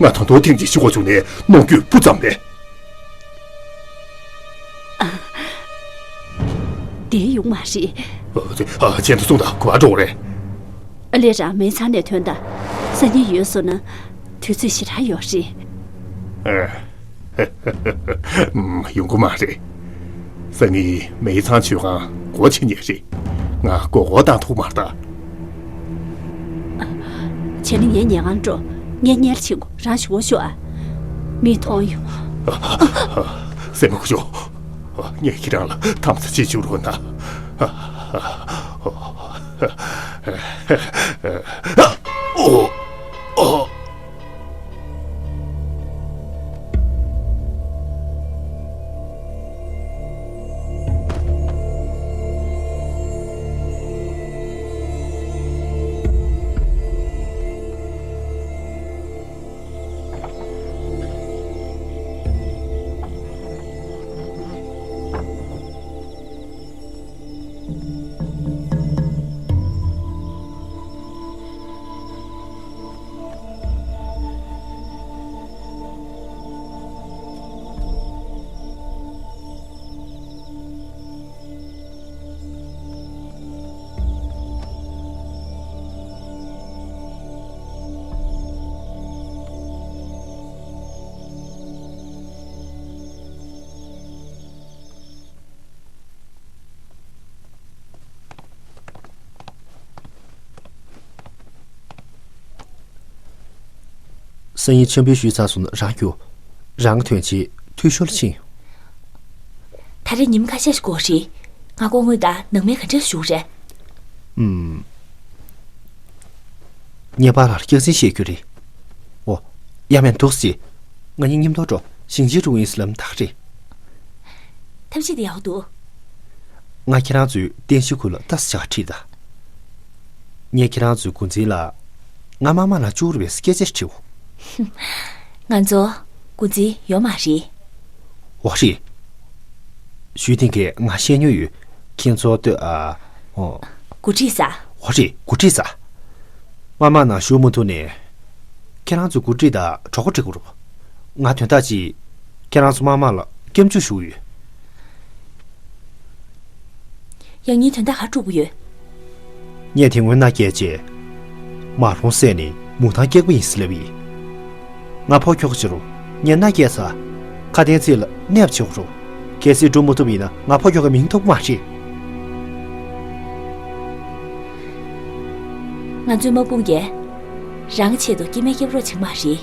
ང་ད་དུང་ཐེངས་གཅིག་ཤི་དགོས་བྱུང་ནའི་གནོང་འགྱོད་སྤུ་ཙམ་མེད། བསྡད་ཡོང་མ་རེད། ཨ། ཨ། ཁྱེད་ཚོ་སོང་དང་ག་པར་འགྲོ་དགོས་རེད། ཨ་ལས། རང་མེ་ཚང་ནས་ཐོན་དང་། སང་ཉིན་ཡོལ་སོང་ན་དུས་ཚོད་ཞེ་དྲག་ཡོད་རེད། ཨ། ཡོང་གི་མ་རེད། སང་ཉིན་མེ་ཚང་མཆོད་ཁང་སྒོ་ཕྱེ་ཉེ་རེད། ང་མགོ་སྐོར་བཏང་ཐུབ་མ་རེད་ད། བྱས་ན་ངའི་ཉལ་ཁང་འགྲོ། ངས་གཉེར་བྱེད་དགོས། རང་ཞོགས་ཤོག་ཨ། མིག་མཐོང་ཡོང་། སྲས་མོ་སྐུ་ཞབས། ངས་ཁྱེད་རང་ལ་དམ་བཅའ་བྱེད་བཅུག་རོགས་གནང་། ཨོ། ཨོ། སང་ཉིན་ཆང་ཕུད་ཞུས་ཚར་སོང་ན་རང་རྒྱུགས། རང་གི་དོན་ཆེད་འཐུས་ཤོར་ཕྱིན། ད་རེས་ཉིན་ཁ་ཤས་ཤིག་འགོར་རེད། ང་སྐུ་ངོ་དང་ནང་མི་ག་འདྲས་བཞུགས་རེད། ཨུམ། ངས་པཱ་ལགས་ལ་སྐྱག་རྫུན་བཤད་རྒྱུ་རེད། འོ། ཡ་མེད་འདུག་སེ། ང་གཉིས་མཉམ་དུ་འགྲོ། ཞིང་ཆེན་འགྲོ་གི་ཡིན་ཟེར་ལབ་ན་ད་ག་རེད། ཐབས་ཤེས་དེ་ཡག་པོ་འདུག་ང་ཁྱེད་རང་ཚོའི་རྟེན་གཞིའི་ཁུལ་ལ་ལྟ་ས་ཆ་ཁྲིད་ད། ངས་ཁྱེད་རང་ཚོའི་འགོ་འཛིན་ལ། ང་དམག་དམངས་ལ་བཅུག་རེད་པས་སྐད་ཆ་དྲིའོ། ང་ཚོ་འགོ་འཛིན་ཡོད་མ་རེད། འོ་རེད། ཞུས་ཐེངས་ཀྱི་ང་བཤད་མྱོང་ཡོད། ཁྱེད་ཚོ་ལྟོས་ཨ། འོ། འགོ་ཁྲིད་ས། འོ་རེད་འགོ་ཁྲིད་ས། དམག་དམངས་ནང་ཞུགས་མ་ཐུབ་ནས། ཁྱེད་རང་ཚོའི་འགོ་ཁྲིད་དང་གྲོགས་པོ་འགྲིག་དགོས་རེད། ང་དོན་དག་ཅིག་ཁྱེད་རང་ཚོ་དམག་དམངས་ལ་སྐྱབས་འཇུག་ཞུ་གི་ཡོད། ཡང་སྙིང་དོན་དག་ག་རེ་དཀྲུག་པ་ཡོད། ངས་དེ་སྔོན་མནའ་བསྐྱལ་རྗེས། མ་རུངས་བསད་ནས་མུ་ཐང་སྐྱེལ་དགོས་ཡིན་ཟེར་ལབ་ཡིན། ང་ཕོ་ཁྱོ་ག་བྱེད་རུང་ངས་མནའ་བསྐྱལ་ཚར། ཁ་དན་ཚིག་ལ་གནས་པ་བྱེད་དགོས་རུང་། གལ་སྲིད་འགྲུབ་མ་ཐུབ་པ་ཡིན་ན་ང་ཕོ་ཁྱོ་གའི་མིང་ཐོབ་ཀྱི་མ་རེད། ང་ཚོའི་དམག་དཔུང་གིས་རང་གི་ཆེད་དུ་སྐྱེ་དམན་སྐྱབས་རོགས་བྱེད་ཀྱི་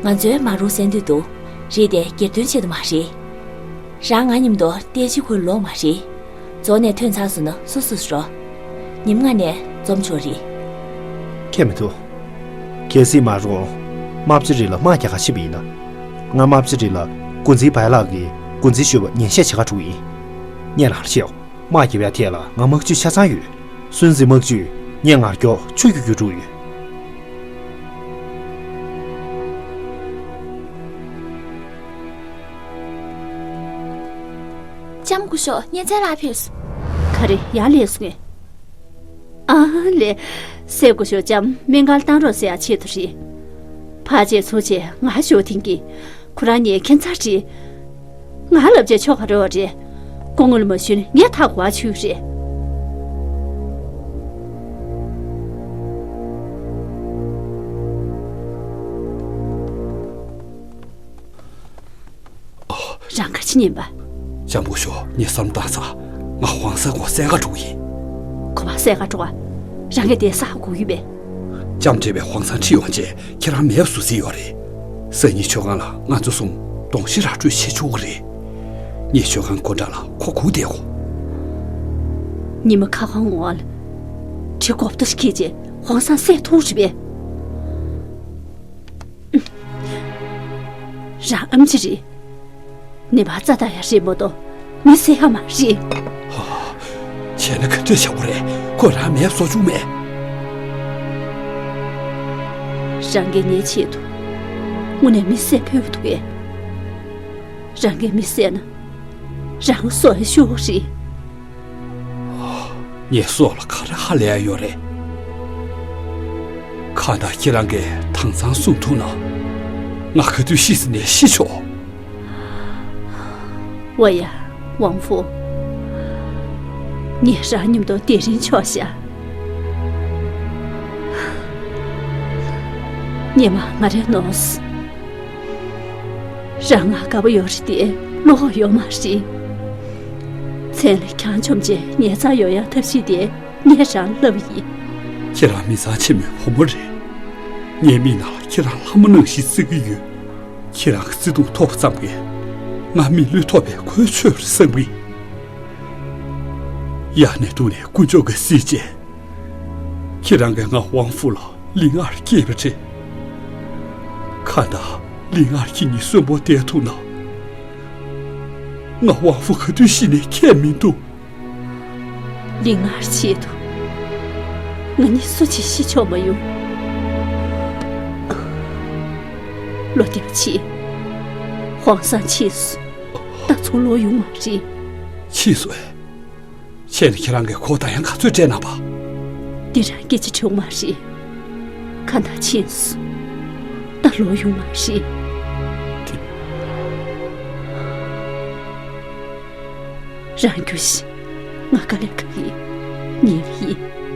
མ་རེད། ང་ཚོའི་མ་རུངས་གསལ་འདོད་དུ་རེད་དེ་སྒེར་དོན་ཆེད་དུ་མ་རེད། རང་ང་མཉམ་དུ་རྟེན་གཞིའི་ཁུལ་ལོག་མ་རེད། རྫོང་ནས་ཐོན་ཚར་སོང་ན་སོ་སོས་རོགས། ཉིན་ལྔ་ནས་འཛོམས་ཆོག་རེད། ཁྱད་མི་འདུག་གལ་སྲིད་མ་རུངས་དམག་སྤྱི་རེ་ལ་དམག་རྒྱག་ག་ཕྱིན་པ་ཡིན་ན། ང་དམག་སྤྱི་རེ་ལ་འགོ་འཛིན་བའི་ལགས་ཀྱིས་འགོ་འཛིན་ཞུས་པ་ཉན་བཤད་བྱེད་ག་འགྲོ་གི་ཡིན། ངས་རང་ལ་བཤད། དམག་རྒྱག་པའི་ཐད་ལ་ང་དམག་ཇུས་ཆ་ཚང་ཡོད། སུན་ཙི་དམག་ཇུས་ངས་ངར་སྐྱོ་ཆུ་རྒྱུག་རྒྱུག་འགྲོ་ཡོད། ལྕམ་སྐུ་ཞབས་གཉན་ཚད་ལགས་ཕེབས་སོང་། ག་རེ་ཡར་སླེབས་སོང་ངས། ཨ་ལེ། སྲས་སྐུ་ཞབས་ལྕམ་སྨན་ཁང་བཏང་རོགས་ཟེར་ཡ་ཆེད་དུ་རེད། ཕར་བྱས་ཚུར་བྱས་ང་ཞོགས་ཐེངས་ཀྱི། ཁོ་རང་ཉིད་ཁྱད་མཚར་རེད། ང་ལབ་བྱས་ཆོག་ག་རེ་བ་རེད། སྐུ་ངོ་ལ་མ་ཞུས་ན་ངས་ཐག་གོ་བ་ཆོད་རེད། རང་ག་ཅི་ཉན་པ། ལྕམ་སྐུ་ཞབས་ངས་བསམ་བཏང་ཚར། ང་ཧོང་སང་ཁོ་བསད་ག་འགྲོ་གི་ཡིན། ཁོ་པ་བསད་ག་འགྲོ་ག་རང་གིས་དེ་ས་ཧ་གོ་གི་མེད། ལྕམ་དྲེད་པའི་ཧོང་སང་ཁྲིད་ཡོང་རྗེས་ཁྱེད་རང་མེད་པ་བཟོ་རྩིས་ཡོད་རེད། སང་ཉིན་མཆོད་ཁང་ལ་ང་ཚོ་གསུམ་གདོང་ཞིག་ར་སྤྲོད་བྱེད་ཆོག་གི་རེད། ངས་མཆོད་ཁང་སྒོ་འགྲམ་ལ་ཁོ་སྒུག་བསྡད་གོ། ཉི་མ་ཁ་ཁ་ངོ་ལ། གྲི་གོབ་ཏོ་ཞིག་ཁྱེར་རྗེས་ཧོང་སང་བསད་ཐུག་རེད་པས། རང་ཨམ་ཆི་རེད། ནེ་པ་རྩ་དང་ཡ་རེད་མ་གཏོགས་མི་བསད་ཡ་མ་རེད། བྱས་ན་ག་འདྲས་བྱ་བ་རེད། ཁོས་རང་མེད་བཟོ་བཅུག་མེད། རང་གིས་ངའི་ཆེད་དུ་དངོས་གནས་མི་བསད་ཕོད་པ་འདུག་གས། རང་གིས་མི་བསད་ན་རང་སྲོག་ཡང་ཤོར་བ་རེད། ངས་སྲོག་ལ་ག་རེ་ཧ་ལས་ཡ་ཡོད་རེད། གང་ལྟར་ཁྱེད་རང་གིས་དྭངས་གཙང་གསུང་ཐུབ་ན། ང་ག་དུས་ཤི་ཟིན་ནས་ཤི་ཆོག་ཝ་ཡ། ཝང་ཧྥུ། ངས་རང་མཉམ་དུ་དེ་རིང་ཆོག་བཞག་སྙེ་མ་ང་རེ་ནོས། རང་ང་དགའ་པོ་ཡོད་རེད་དེ་བློ་ཁོག་ཡོད་མ་རེད། མཚན་ལ་གྱང་བཅོམ་བྱས་ཉལ་ཚར་ཡོང་ཡག་ཐབས་ཤེས་དེ་ངས་རང་ལབ་ཡིན། ཁྱེད་རང་མི་ཚང་ཆེན་མོའི་བུ་མོ་རེད། ངའི་མིག་ནང་ལ་ཁྱེད་རང་ལྷ་མོ་ནང་བཞིན་གཟིགས་ཀྱི་ཡོད། ཁྱེད་རང་གི་བརྩེ་དུང་ཐོབ་པ་ཙམ་གྱིས་ང་མི་ལུས་ཐོབ་པའི་གོས་ཆོད་རེད་བསམ་གྱི། ཡར་ནས་དུང་ནས་དཀོན་མཆོག་གིས་གཟིགས་རྗེས། ཁྱེད་རང་གིས་ང་ཝང་ཧྥུ་ལ་ལིང་ཨར་སྐྱེས་པ་རེད། གང་ལྟར་ལིང་ཨར་ཁྱེད་གཉིས་གསོན་པོ་བསྡད་ཐུབ་ན། ང་ཝང་ཧྥུ་ག་དུས་ཤི་ནས་ཁྱད་མི་འདུག་ལིང་ཨར་ཆེད་དུ་ང་གཉིས་སུ་གཅིག་ཤི་ཆོག་མ་ཡོང་། ལོ་འདི་ཕྱིན། ཧོང་སང་ཕྱིན་སོང་། ད་ཚུར་ལོག་ཡོང་མ་རེད། ཕྱིན་སོང་། བྱས་ན་ཁྱེད་རང་གིས་ཁོ་ད་ཡང་ག་ཚོད་སྤྲད་གནང་བ། འདི་རང་སྐད་ཆ་དྲི་བ་མ་རེད། གང་ལྟར་ཕྱིན་སོང་། ད་ལོག་ཡོང་མ་རེད། རང་རྒྱུགས་ཤིག་ང་དཀའ་ལས་ཁག་གི་ཉལ་གི་ཡིན།